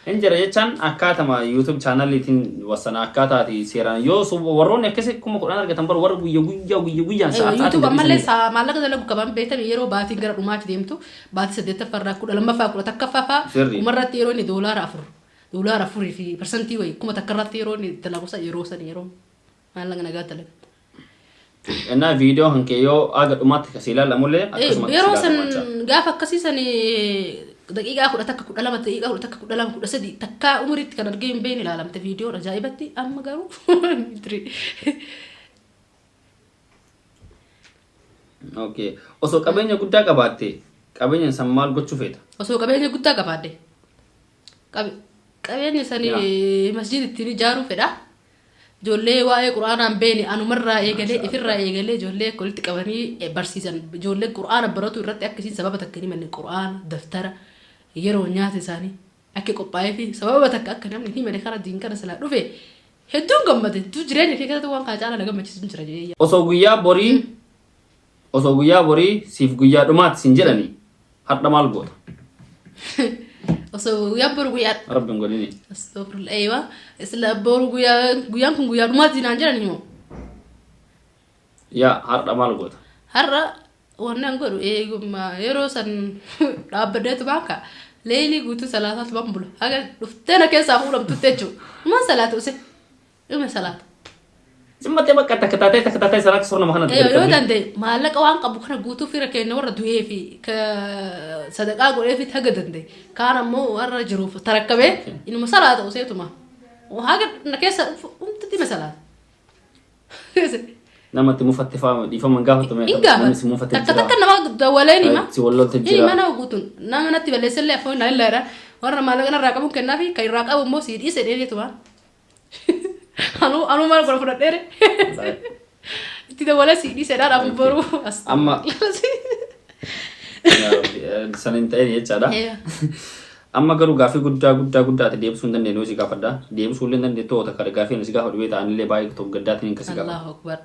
Speaker 1: Hin jira jechaan akkaatama YouTube chaanaliitiin wassana akkaataati seeraan yoo warroonni akkasii 10,000 argatan bar warra guyya guyyaa guyya guyyaan sa'aa sa'aatiin
Speaker 2: YouTube ammallee
Speaker 1: gadhiisanidha.
Speaker 2: Maallaqa dalagu qaban beektami yeroo baatiin gara dhumaatti deemtu baatii saddeettaffaa irraa 12ffaa 11ffaa fa'aa dhumarratti yeroo inni $4 $4 fi parsantii wayii 1000 irratti yeroo inni dalagu san yeroo san yeroo maallaqa nagaa dalaga.
Speaker 1: Innaa viidiyoo kan kee yoo aga dhumaatti kasii ilaalamullee akkasumatti
Speaker 2: Yeroo
Speaker 1: si
Speaker 2: san
Speaker 1: ilaalama jecha.
Speaker 2: gaafa akkasii san daqiiqaa 11 12 daqiiqaa 11 12 13 takkaa umuriitti kan argee hin beekne ilaalamte viidiyoon ajaa'ibatti amma garuu mitiri.
Speaker 1: Okay. Osoo qabeenya guddaa qabaatte qabeenya san maal gochuu feeta?
Speaker 2: Osoo qabeenya guddaa qabaadhe qabeenya sani masjid ittiin ijaaruu fedha. Ijoollee waa'ee qura'aanaa hin beekne anumarraa eegalee ifirraa eegalee ijoollee akka walitti qabanii barsiisan ijoollee qura'aana baratu irratti akka isiin sababa takka hin himanne qura'aana daftara yeroo nyaata isaanii akka qophaa'ee fi sababa takka akka namni hin himanne kara diin kana silaa dhufe hedduun gammade hedduu jireenya kee keessatti waan kana caalaa na gammachiisu hin jira jedhee yaada.
Speaker 1: Osoo guyyaa borii siif guyyaa dhumaati siin jedhani har'a maal goota?
Speaker 2: Osoo guyyaan boru guyyaa
Speaker 1: Rabbi hin godhini.
Speaker 2: Astagfirullah eewa isla boru guyyaa guyyaan kun guyyaa dhumaati naan jedhan himoo.
Speaker 1: Yaa har'a maal goota?
Speaker 2: Har'a wanni an godhu eegumma yeroo san dhaabbadheetu baanka leelii guutuu salaataatu ban bula haga dhuftee na keessaa fuudhamtutti jechuudha. Uma salaata use uma salaata.
Speaker 1: Simmattee bakka takka taatee takka taatee salaata sirna kanatti
Speaker 2: Yoo
Speaker 1: gadi qabdee.
Speaker 2: danda'e maallaqa waan qabu kana guutuu fira keenya warra du'ee fi ka sadaqaa godhee fi haga danda'e kaan ammoo warra jiruuf tarakkabee inuma salaata useetuma haga na keessa humtatti ma salaata.
Speaker 1: Namatti mufatte fa'aa dhiifama hin gaafattu mee?
Speaker 2: Hin gaafatu.
Speaker 1: Namni si mufatte
Speaker 2: Takka
Speaker 1: jira.
Speaker 2: takka nama dawwaleen hima.
Speaker 1: Si wallolte
Speaker 2: Inni
Speaker 1: jira.
Speaker 2: mana guutuun nama natti balleessellee afaan na illaadha. Warra maallaqa narraa qabuun kennaafi kan irraa qabu immoo sii dhiise dheedeetuma. Anuu maal godha fudhadheere. Itti dawwalee sii dhiisedha dhaabuu boruu.
Speaker 1: Amma Yaa Rabbi, san hin ta'in jechaadha. Amma garuu gaaffii guddaa guddaa guddaa ati deebisuu hin dandeenye si gaafadha. Deebisuu illee hin dandeettu yoo takka gaaffii si gaafadhu beektaa anillee baay'ee tokko gaddaatiin kan si gaafadha.
Speaker 2: Allahu Akbar.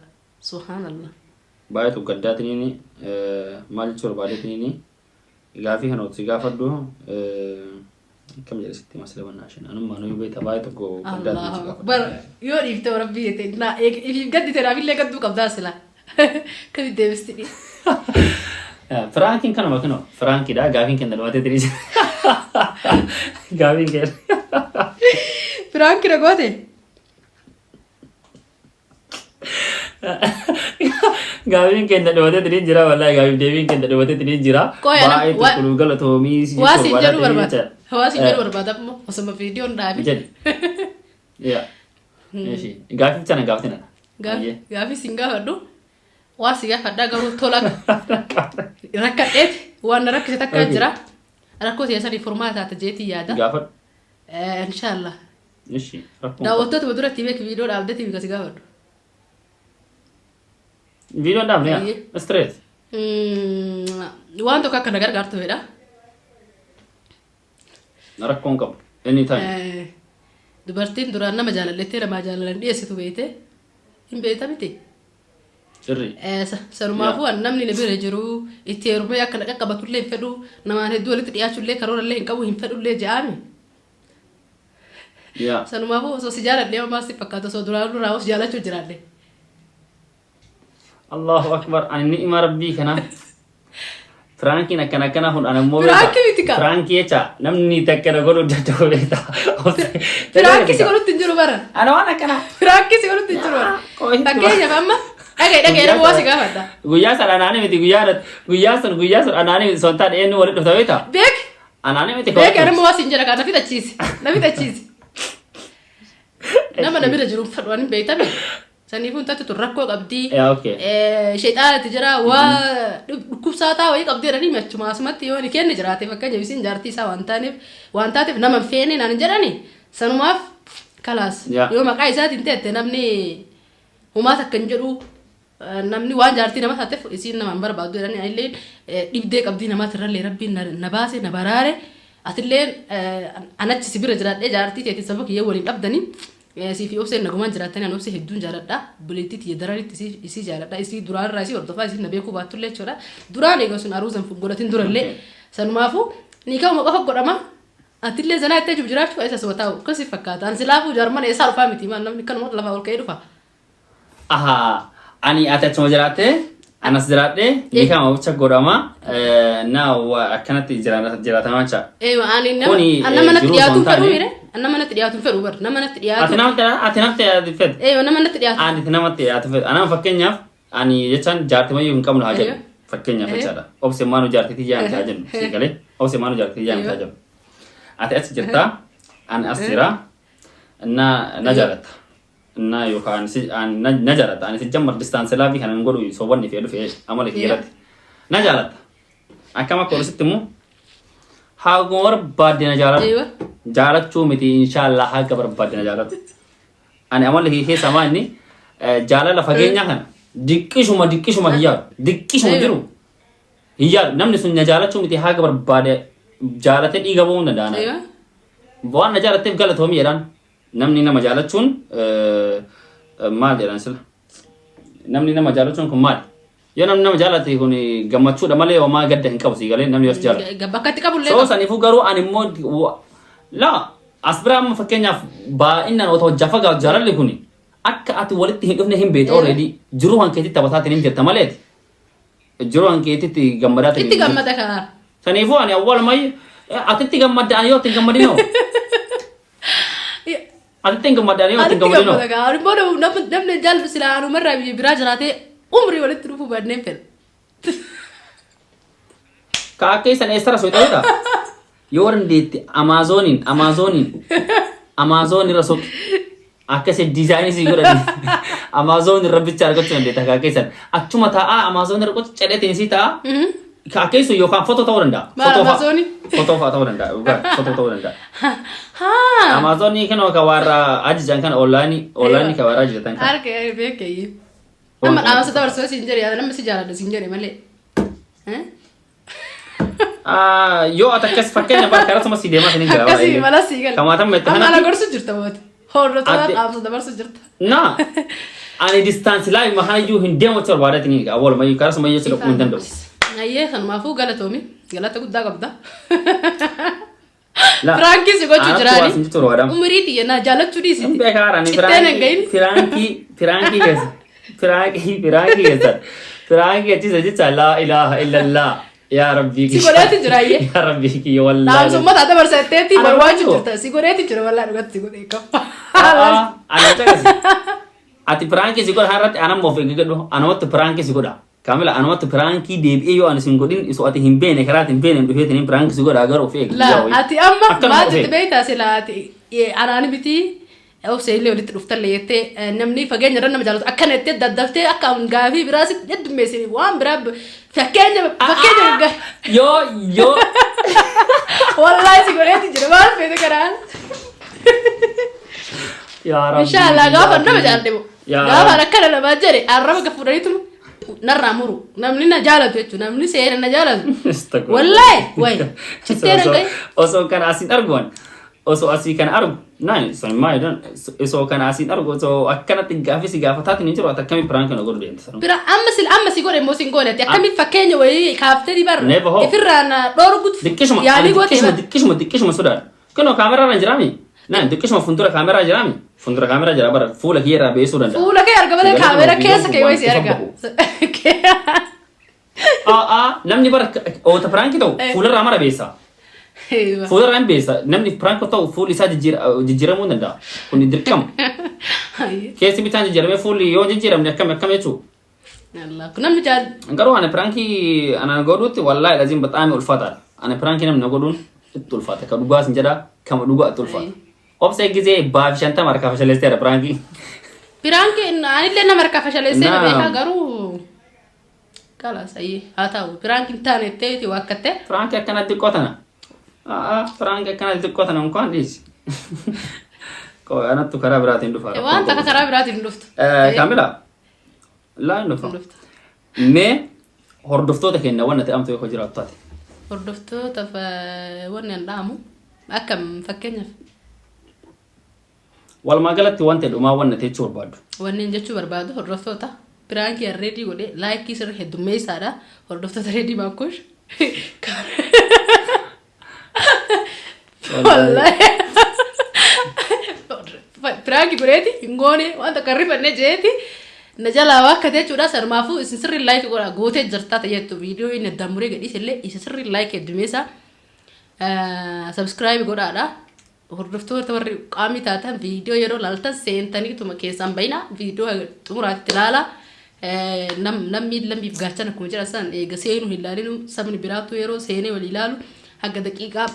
Speaker 2: Subhanallah.
Speaker 1: Baay'ee tokko gaddaatiin maal jechuu barbaadeetiin gaafii kana si gaafadhu akkam jedhe sitti masla bannaa shan anummaa nuyi beektaa baay'ee tokko gaddaatiin si
Speaker 2: Allahu
Speaker 1: gaafadha.
Speaker 2: Akbar. Yoo dhiifte rabbii jette na ifiif gaddite naafillee gadduu qabdaa sila. Kami deebisti dhii.
Speaker 1: Prankiin kanuma kunoo prankiidha gaafiin kenna dhumatee tirii gaafiin kenna.
Speaker 2: Prank na goote.
Speaker 1: Gaafiin keenya dhumatee ni jira, wallaahi gaafiif deebiin keenya dhumatee ni jira.
Speaker 2: Qoy,
Speaker 1: Baay'ee tokko nu galatoomii si
Speaker 2: Waa
Speaker 1: jechuu
Speaker 2: siin jedhu
Speaker 1: barbaada
Speaker 2: barbaada.
Speaker 1: jecha.
Speaker 2: Waa siin jedhu barbaada ammoo osoma viidiyoon dhaabin.
Speaker 1: Jedhi. Yaa. Eshi. Gaafiif sana gaafatina.
Speaker 2: Gaafii siin gaafadhu. Waa si gaafadhaa garuu tola rakkadheeti waan na rakkise takka jira. Rakkoo siyaasaa furmaata taata jeetii yaada.
Speaker 1: Gaafadhu.
Speaker 2: Inshaallah.
Speaker 1: Eshi. Rakkoon.
Speaker 2: Daawwattoota duratti beek viidiyoo dhaabdeetii bika si gaafadhu.
Speaker 1: Viidiyoon dhaabne yaa.
Speaker 2: Ayyee.
Speaker 1: Straight.
Speaker 2: Waan tokko akka na gargaartu fedha.
Speaker 1: Rakkoon qabu. Anytime.
Speaker 2: Dubartiin duraan nama jaalallettee namaa jaalalan dhiyeessitu beekte hin beekta miti.
Speaker 1: Sirrii.
Speaker 2: Sanumaafuu an namni na bira jiru itti heerumee akka na qaqqabatullee hin fedhu, namaan hedduu walitti dhiyaachuullee karoorallee hin qabu, hin fedhullee je'aami.
Speaker 1: Yaa.
Speaker 2: Sanumaafuu osoo si jaaladhee homaa si fakkaatu osoo duraan duraa os jaalachuu jiraadhe.
Speaker 1: Allahu akbar, ani ni'ima rabbii kana. Prankiin akkana akkana kun ani immoo
Speaker 2: Prankii miti kaa.
Speaker 1: Prankii jecha namni takka na godhuu danda'u beekta.
Speaker 2: Prankii si godhutti hin jiru bara.
Speaker 1: Ana waan akkana.
Speaker 2: Prankii si godhutti hin jiru bara. Fakkeenyaaf amma dhagaye dhagaye, nama waa si gaafadha.
Speaker 1: Guyyaa san anaanii miti, guyyaa sun anaanii miti sontaan eenyu walitti dhufta beekta?
Speaker 2: Beek
Speaker 1: Anaanii miti.
Speaker 2: Beek, nama waa siin jedha kaa, na fixachiisi na fixachiisi. Nama na bira jiru fedhu ani beektame. Saniifuu intatti tun rakkoo qabdii.
Speaker 1: Yaa, okay.
Speaker 2: Sheexaanatti jira, waa dhukkubsaataa wayii qabdii jedhanii achuma asumatti yoo ni kenne jiraate, fakkeenyaaf isin jaartii isaa waan taaneef waan taateef nama hin feene naan hin jedhani, sanumaaf kalaas yoo maqaa isaatiin teette namni humaa takka hin jedhu. Namni waan jaartii nama taateef isiin nama hin barbaaddu jedhanii, anillee dhibdee qabdii namaatirrallee rabbiin na baase na baraare, atillee anachi si bira jiraadhee jaartii teetiin sababa kiyya waliin dhabdanii sii fi obseen nagumaan jiraattanii. An obsee hedduun jaaladha. Obboleettii tiyya daranitti isii jaaladha. Isii duraan irraa isii hordofaa, isii na beekuu baattullee jechuudha. Duraan egaa sun aruuzan godhatin durallee. Sanumaafuu ni ka'uma qofa godhama. Atillee zanaa itti ajuuf jiraachuu isa suma taa'u akkasii fakkaata. An silaafuu jaarmana eessaa dhufaa miti, maal namni kanuma lafaa ol ka'ee dhufa.
Speaker 1: Ahaa, ani ati achuma jiraattee anas jiraadhee ni kama bicha godhama na akkanatti jiraatamaa jecha.
Speaker 2: Ani nama
Speaker 1: Kuni,
Speaker 2: an nama natti
Speaker 1: jiruu
Speaker 2: dhiyaatu
Speaker 1: osoo hin
Speaker 2: hin fedhu
Speaker 1: taane-
Speaker 2: mire. An nama natti dhiyaatu hin fedhu bar, nama natti dhiyaatu.
Speaker 1: Ati namatti ati fedhu.
Speaker 2: Nama natti dhiyaatu.
Speaker 1: Ani namatti ati fedhu. Anaan fakkeenyaaf ani jechaan jaartii mayyuu hin qabnu haa jedhu. Fakkeenyaaf jechaadha. Obse maanu jaartii tiyyaa miti haa jennu. Si galee obse maanu jaartii tiyyaa miti haa jennu. Ati as jirtaa, ani as jira, na jaalatta. Na yookaan si ani na jaalatta. Ani si jammar distance love kana hin godhu, sobanni fi dhufe amala kiyya irratti. Na jaalatta. Akkam akka ol sitti immoo haaguma barbaadde na jaaladhu. Jaalachuu miti, inshaallah haga barbaadde na jaaladhu. Ani amalli kiyya keessaa maa inni jaalala fageenyaa kana diqqishuma diqqishuma hin yaadu. Diqqishuma jiru hin yaadu. Namni sun na jaalachuu miti, haga barbaade jaalatee dhiiga ba'uu hin danda'an. Waan na jaalatteef galatoomii jedhaan. Namni nama jaalachuun maal jedhan sila? Namni nama jaalachuun kun maali? Yoo namni nama jaalate kun gammachuudha malee homaa gadda hin qabu, sii galee, namni yoo si jaalate.
Speaker 2: Bakka itti qabullee
Speaker 1: Soo saniifuu garuu ani immoo laa as biraa amma fakkeenyaaf baay'inaan otoo jafa jaalalli kun akka ati walitti hin dhufne hin beektu, already jiruu hankeetitti taphataatiin hin jirta maleeti. Jiruu hankeetitti gammadaatiin
Speaker 2: Itti gammada kaa.
Speaker 1: Saniifuu ani awwaalumayyuu atitti gammadda, ani yoo itti hin gammadinoo? Atitti hin gammadda, ani yoo itti hin
Speaker 2: Ani itti
Speaker 1: gammadinoo?
Speaker 2: gammada kaa. Ani immoo namni jaallu silaa anumarraa biyya biraa jiraatee umrii walitti dhufuu baanneen fedha.
Speaker 1: Ka akka isan eessara soixa'uudha? Yoo dandeetti Amaazoniin irra soqi. Akka isa diizaayinii si godhani. Amaazon irra bicha argachuu dandeetta ka akka isan. Achuma taa'aa Amaazon irra qoca cadheetiin si ta'a. Ka akka isu yookaan fotoo ta'uu danda'a.
Speaker 2: Maal
Speaker 1: Fotoo fa'a.
Speaker 2: Amaazonii?
Speaker 1: Fotoo fa'a ta'uu danda'a. Dhugaa fotoo ta'uu danda'a.
Speaker 2: Haa.
Speaker 1: Amaazonii kana ka warra ajajan kana onlaayinii ka warra ajajatan kana.
Speaker 2: Harka beekayi. Nama dhaamsa dabarsuu siin jedhe, nama si jaaladha siin jedhe malee. Eh?
Speaker 1: Ah, yoo ati akkas fakkeenya bara karaa suma si deemaa sinin jira.
Speaker 2: Akkasii mala sii gala.
Speaker 1: Kamaatan mette
Speaker 2: Amma
Speaker 1: kanatti.
Speaker 2: ala gorsu jirta booti. Hordoftoota dhaamsa dabarsu jirta.
Speaker 1: Na ani distance live makanayyuu hin deemu jechuudha barbaadatiin awwalumayyuu karaa suma iyyuu dhaquu hin danda'u.
Speaker 2: Ayyee, kanumaafuu galatoomi. Galata guddaa qabda.
Speaker 1: La,
Speaker 2: Prankii si gochuu
Speaker 1: anatti
Speaker 2: jiraani.
Speaker 1: waa sin jechuu barbaadamu.
Speaker 2: Umurii tiyya naa jaalachuu dhiisiti.
Speaker 1: Hin beekaa ani
Speaker 2: Citteen hin gahin.
Speaker 1: Prankii keessa prankii keessa prankii achiisa jecha laa ilaaha illallah yaa rabbii
Speaker 2: Si godheeti jira ayyee.
Speaker 1: Yaa rabbii kiyya wallaahi.
Speaker 2: Dhaamsummaa taate barseetteetti
Speaker 1: Ana
Speaker 2: barbaachuu
Speaker 1: barbaachuu?
Speaker 2: jirta. Si godheeti jira, wallaahi dhugatti si godhee qaba.
Speaker 1: Ani caqasi. Ati prank si godha irratti anamma of eeggadhu. Anumatti prank si godha. Kaamila, anumatti prank deebi'ee yoo ani sin godhin isoo ati hin beene karaa ati hin beene dhufeetiin prank si godha, garuu of eegi.
Speaker 2: Laa, ati amma
Speaker 1: Akkanuma
Speaker 2: maal
Speaker 1: of
Speaker 2: jette
Speaker 1: eegi.
Speaker 2: beektaa? Silaa ati anaani miti obsee illee walitti dhuftallee jettee namni fageenya irra nama jaalatu akkana jettee daddaftee akka gaafii biraa sitti heddummeessini waan biraa fakkeenya
Speaker 1: Yoo
Speaker 2: Wallaahi si godheeti jira, maal feete karaan.
Speaker 1: Yaa Rabbi.
Speaker 2: Inshaallah gaafa nama jaalladhe
Speaker 1: Yaa
Speaker 2: gaafa
Speaker 1: Rabbi.
Speaker 2: akkana namaa jedhe arraba ga fuudhaniitu narraa muru, namni na jaalatu jechuudha, namni seera na jaalatu. Wallaahi wayi cittee na gahe.
Speaker 1: Osoo kana asiin arguan, osoo asii kana argu naan sun maal, osoo kana asiin argu, osoo akkanatti gaafii si gaafataatiin hin jiru, ati akkamii prank na godhu deemta sanuu?
Speaker 2: Bira amma si godhe immoo sin goone, ati akkamitti fakkeenya wayii kaaftee ni barra
Speaker 1: Never hope.
Speaker 2: ifirraa na dhoorgut
Speaker 1: Diqqishuma
Speaker 2: yaalii
Speaker 1: ani
Speaker 2: goote
Speaker 1: diqqishuma
Speaker 2: bara.
Speaker 1: Diqqishuma diqqishuma sodaadha. Kunoo kaameraa irra jiraami. Naan diqqishuma fuuldura kaameraa jiraami. Fuuldura kaameraa jira bara, fuula kiyya irraa beesuu danda'a.
Speaker 2: Fuula kee arga malee
Speaker 1: Sagalee
Speaker 2: kaameraa
Speaker 1: kun
Speaker 2: keessa kee wayii si
Speaker 1: ifa
Speaker 2: arga.
Speaker 1: bahu. Aa, namni bara oota prank ta'u fuularraa mara beessa. Fuularraa hin beessa. Namni prank ta'u fuulli isaa jijjiiramuu hin danda'a. Kun dirqama. Keessi bitaan jijjiiramee fuulli yoo jijjiiramne akkam akkam jechuudha.
Speaker 2: Allah, kun namni jaal
Speaker 1: Garuu ani prank ana godhutti wallaahi laziin baxaami ulfaataadha. Ani prank namni na godhuun itti ulfaata. Ka dhugaas hin jedhaa, kama dhugaa itti ulfaata. Obsee gizee 150 harkaa fashaleesteera prank.
Speaker 2: Prank anillee nama harkaa fashaleessee na
Speaker 1: Naam.
Speaker 2: beekaa, garuu kalaas ayyee haa ta'u, prank hin taane ta'eeti waakkatte.
Speaker 1: Prank akkanatti xiqqoo tana. Aa, prank akkanatti xiqqoo tana unkaan dhiisi. Qoo anattu karaa biraatiin dhufa.
Speaker 2: Waan takka karaa biraatiin hin dhuftu.
Speaker 1: Kaamila. Laa, hin dhufa.
Speaker 2: Hin dhuftu.
Speaker 1: Mee hordoftoota keenya wanna ta'amtu yoo jiraattu taate.
Speaker 2: Hordoftootaaf wanni an dhaamu akkam fakkeenyaaf?
Speaker 1: Walumaa galatti wanta dhumaa wanna jechuu barbaaddu.
Speaker 2: Wanneen jechuu barbaadu, hordoftoota, prank an reedii godhe like sirri heddummeessaadha. Hordoftoota Reedii Maakkush. Wallaahi. Prank godheeti hin goone, waan takka hin rifanne jeeti. Na jalaa waa akka jechuudha, sanumaafuu isin sirri like godha, gootee jirtaa ta'eettu viidiyoo inni addaan muree gadhiise illee isin sirri like heddummeessa. Subscribe godhaadha. Hordoftoota warri qaamii taatan viidiyoo yeroo laaltan seentaniituma keessaan bayina, viidiyoo xumuraatti ilaala. Namni lammiif gaachana akkuma jedhan san eega seenuu hin ilaalinu, sabni biraatu yeroo seenee walii ilaalu haga daqiiqaa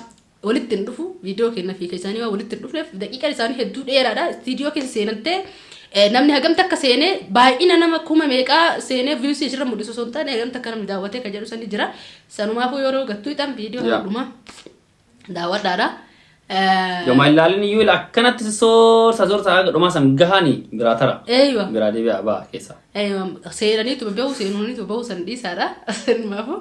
Speaker 2: walitti hin dhufu, viidiyoo keenya fi isaanii waan walitti hin dhufneef daqiiqaan isaanii hedduu dheeraadha. Istiidiyoo keessa seenantee namni hagamta akka seenee baay'ina nama kuma meeqaa seenee views isirra mul'isu osoo hin taane hagamta akka namni daawwatee kan jedhu sani jira. Sanumaafuu yeroo gattuu hixan viidiyoo dhuma daawwadhaadha.
Speaker 1: Yooma ilaalin iyyuu akkanatti soorsa soorsa haga dhumaa san gahanii biraa tara.
Speaker 2: Eeywa.
Speaker 1: Biraa deebi'a ba'a keessa.
Speaker 2: Seenaniitu bahu, seenuuniitu bahu san dhiisaadha. Sanumaafuu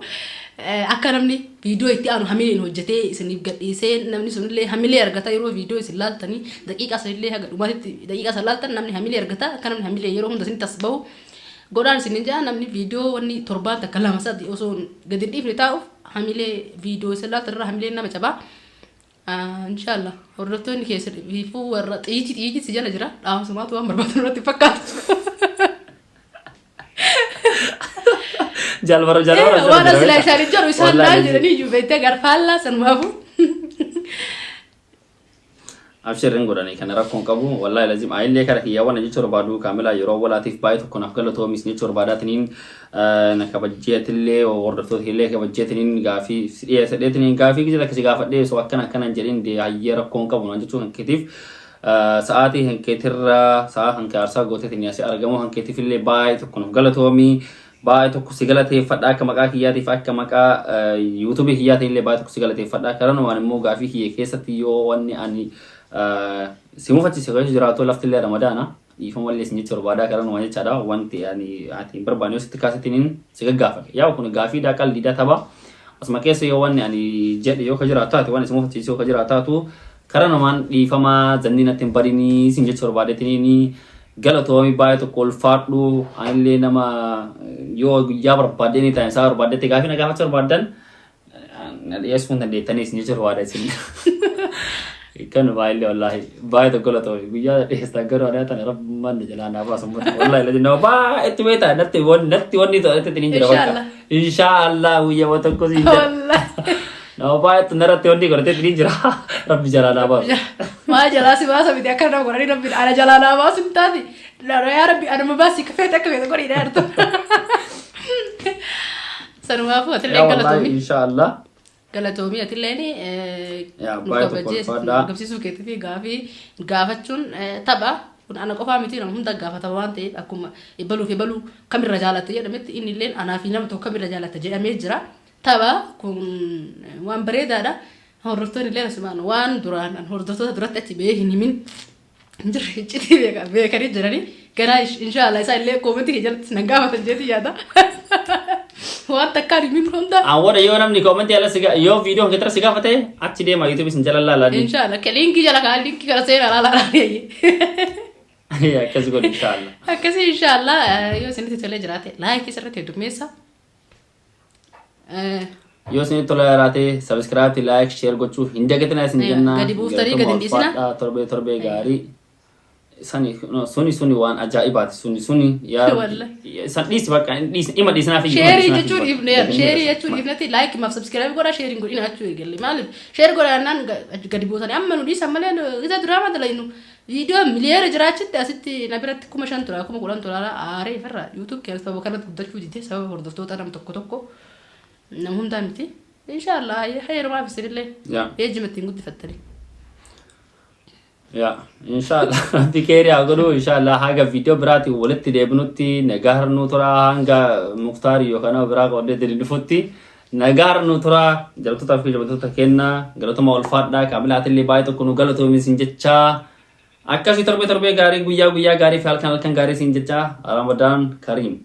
Speaker 2: akka namni viidiyoo itti aanu hamileen hojjetee isiniif gadhiisee, namni sunillee hamilee argata yeroo viidiyoo isin laaltanii daqiiqaa sanillee haga dhumaatitti daqiiqaa san laaltan namni hamilee argata, akka namni hamilee yeroo hunda isinitti as bahu godhaan isinin jaa. Namni viidiyoo wanni torbaan takka lama sadi osoo gadi hin dhiifne taa'uuf hamilee viidiyoo isin laaltan irraa hamileen nama cabaa. Inshaallah hordoftoonni keessa fiifuu warra xiitii xiitii si jala jira, dhaamsumaatu waan barbaadu irratti fakkaatu.
Speaker 1: Jaalbara jaalbara.
Speaker 2: Waan asilaa isaanii jedhu isaan naan jedhanii iyyuu beektee garfaallaa sanumaafuu.
Speaker 1: Abshirrin godhanii kana rakkoon qabu, wallaahi lazim ayillee kara kiyyaa waan jechuu barbaadu, Kaamilaa, yeroo awwalaatiif baay'ee tokko naaf galatoomis jechuu barbaadaatiniin na kabajjeetillee hordoftoota illee kabajjeetiniin gaafii si dhiyeessadheetiniin gaafii gisa takka si gaafadhee osoo akkana akkana hin jedhin hayyee rakkoon qabu naan jechuu kan keetiif, sa'aatii kan keetirraa sa'a kan kee aarsaa gooteetiin asii argamu kan keetiif illee baay'ee tokko naaf galatoomi. Baay'ee tokko si galateeffadha, akka maqaa kiyyaatiif akka maqaa YouTube kiyyaatiin illee baay'ee tokko si galateeffadha. Kanumaan immoo gaafii kiyya keessatti yoo wanni ani si mufachiise keessa jiraatu, lafti illee Ramadaana, dhiifama illee isin jechuu barbaadaa kanumaan jechaadha. Wanti ani ati hin barbaanne yoo sitti kaasetiniin si gaggaafadhe. Yaa kun gaafiidha, qaldiidha, tapha. Asuma keessa yoo wanni ani jedhe yoo ka jiraatu taate, wanni si mufachiise yoo ka jiraatu taatu, kanumaan dhiifama zannii natti hin badinii isin jechuu barbaadetiniin. Galatoomi, baay'ee tokko ulfaadhu. Anillee nama yoo guyyaa barbaaddee ni ta'an isaa barbaaddetti gaafii na gaafachuu barbaaddan na dhiyeessuu hin dandeettanii isin jechuu barbaada isin. Kan baay'ee wallaahi baay'ee tokko galatoomi, guyyaa dhiyeessan garuu ani tana rabbumaan na jalaa naa baasu wallaahi lati nama baay'eetti beektaa natti natti wanni ta'e natti hin jira bakka.
Speaker 2: Inshaallah.
Speaker 1: Inshaallah guyyaa tokko siin jedha.
Speaker 2: Wallaahi.
Speaker 1: Nama baay'eetu narratti wanni godhatee ni jira. Rabbi jalaa naa baasu.
Speaker 2: Maa jalaa si baasa miti, akka nama godhanii rabbi ana jalaa naa baasu hin taate. Yaa Rabbi, anuma baasi, akka feete akka feete godhi dha. Sanumaafuu atillee
Speaker 1: Yaa wallahi
Speaker 2: galatoomi.
Speaker 1: Inshaallah.
Speaker 2: Galatoomii atilleen.
Speaker 1: Yaa,
Speaker 2: nu
Speaker 1: baay'ee tokko
Speaker 2: kabajee
Speaker 1: ulfaadhaa.
Speaker 2: Gamsiisuu keetii fi gaafii gaafachuun tapha kun ana qofaa miti, nama hunda gaafatama waan ta'eef, akkuma ebaluu fi ebaluu kamirra jaalatte jedhametti, inni illeen anaa fi nama tokko kamirra jaalatte jedhamee jira. Tapha kun waan bareedaadha. Hordoftoonni illee asumaan waan duraan an hordoftoota duratti achi bahee hin himin hin jirre iccitii beekanii jiranii ganaa. Inshaallah isaa illee koomentii kee jalatti nan gaafatan jeetii yaada. Waan takkaan himin hunda.
Speaker 1: Awwada yoo namni koomentii ala si yoo viidiyoo keettara si gaafate, achi deema YouTube isin jala laalaa.
Speaker 2: Inshaallah ke linkii jala kaa, linkii kana seenaa laalaa.
Speaker 1: Akkas godhi inshaallah.
Speaker 2: Akkasii inshaallah, yoo isinitti tolee jiraate like sirriitti heddummeessa.
Speaker 1: Yoo isinitti tola jiraate subscribe, like, share gochuu hin dagatinaa isin jenna.
Speaker 2: Gadi buuftanii gadi hin dhiisinaa.
Speaker 1: Ulfaadhaa, torbee torbee gaarii. Sani no, suni suni waan ajaa'ibaati suni suni yaa
Speaker 2: Wallahi.
Speaker 1: San dhiisi, bakka dhiisi, dhima dhiisinaa fi
Speaker 2: Share jechuun dhiifneera. Share jechuun dhiifnetti like maaf subscribe godhaa, share hin godhina jechuu eegalle. Maaliif share godhannaan gadi buusanii amma nu dhiisan malee isa duraa madala nu viidiyoo miliyoona jiraachitti asitti na biratti 5,000 tura, 10,000 tura aaree ifirra. YouTube keessa sababa kanatti guddachuu didee, sababa hordoftoota nam tokko tokko, nam hundaa miti. Inshaallah heerumaaf isinillee eejjima ittiin guddifattanii.
Speaker 1: Yaa inshaallah rabbi keerii haa godhu. Inshaallah haga viidiyoo biraatiin walitti deebinutti nagaa harnuu tura. Hanga Muktaarii yookaan nama biraa qabadhee deebiin dhufutti nagaa harnuu tura. Jalatootaa fi jalattoota kennaa galatuma ulfaadhaa. Kaamilaatillee baay'ee tokko nu galatoomi isin jechaa, akkasii torbee torbee gaarii, guyyaa guyyaa gaarii fi halkan halkan gaarii isin jechaa, Ramadaan Kariim.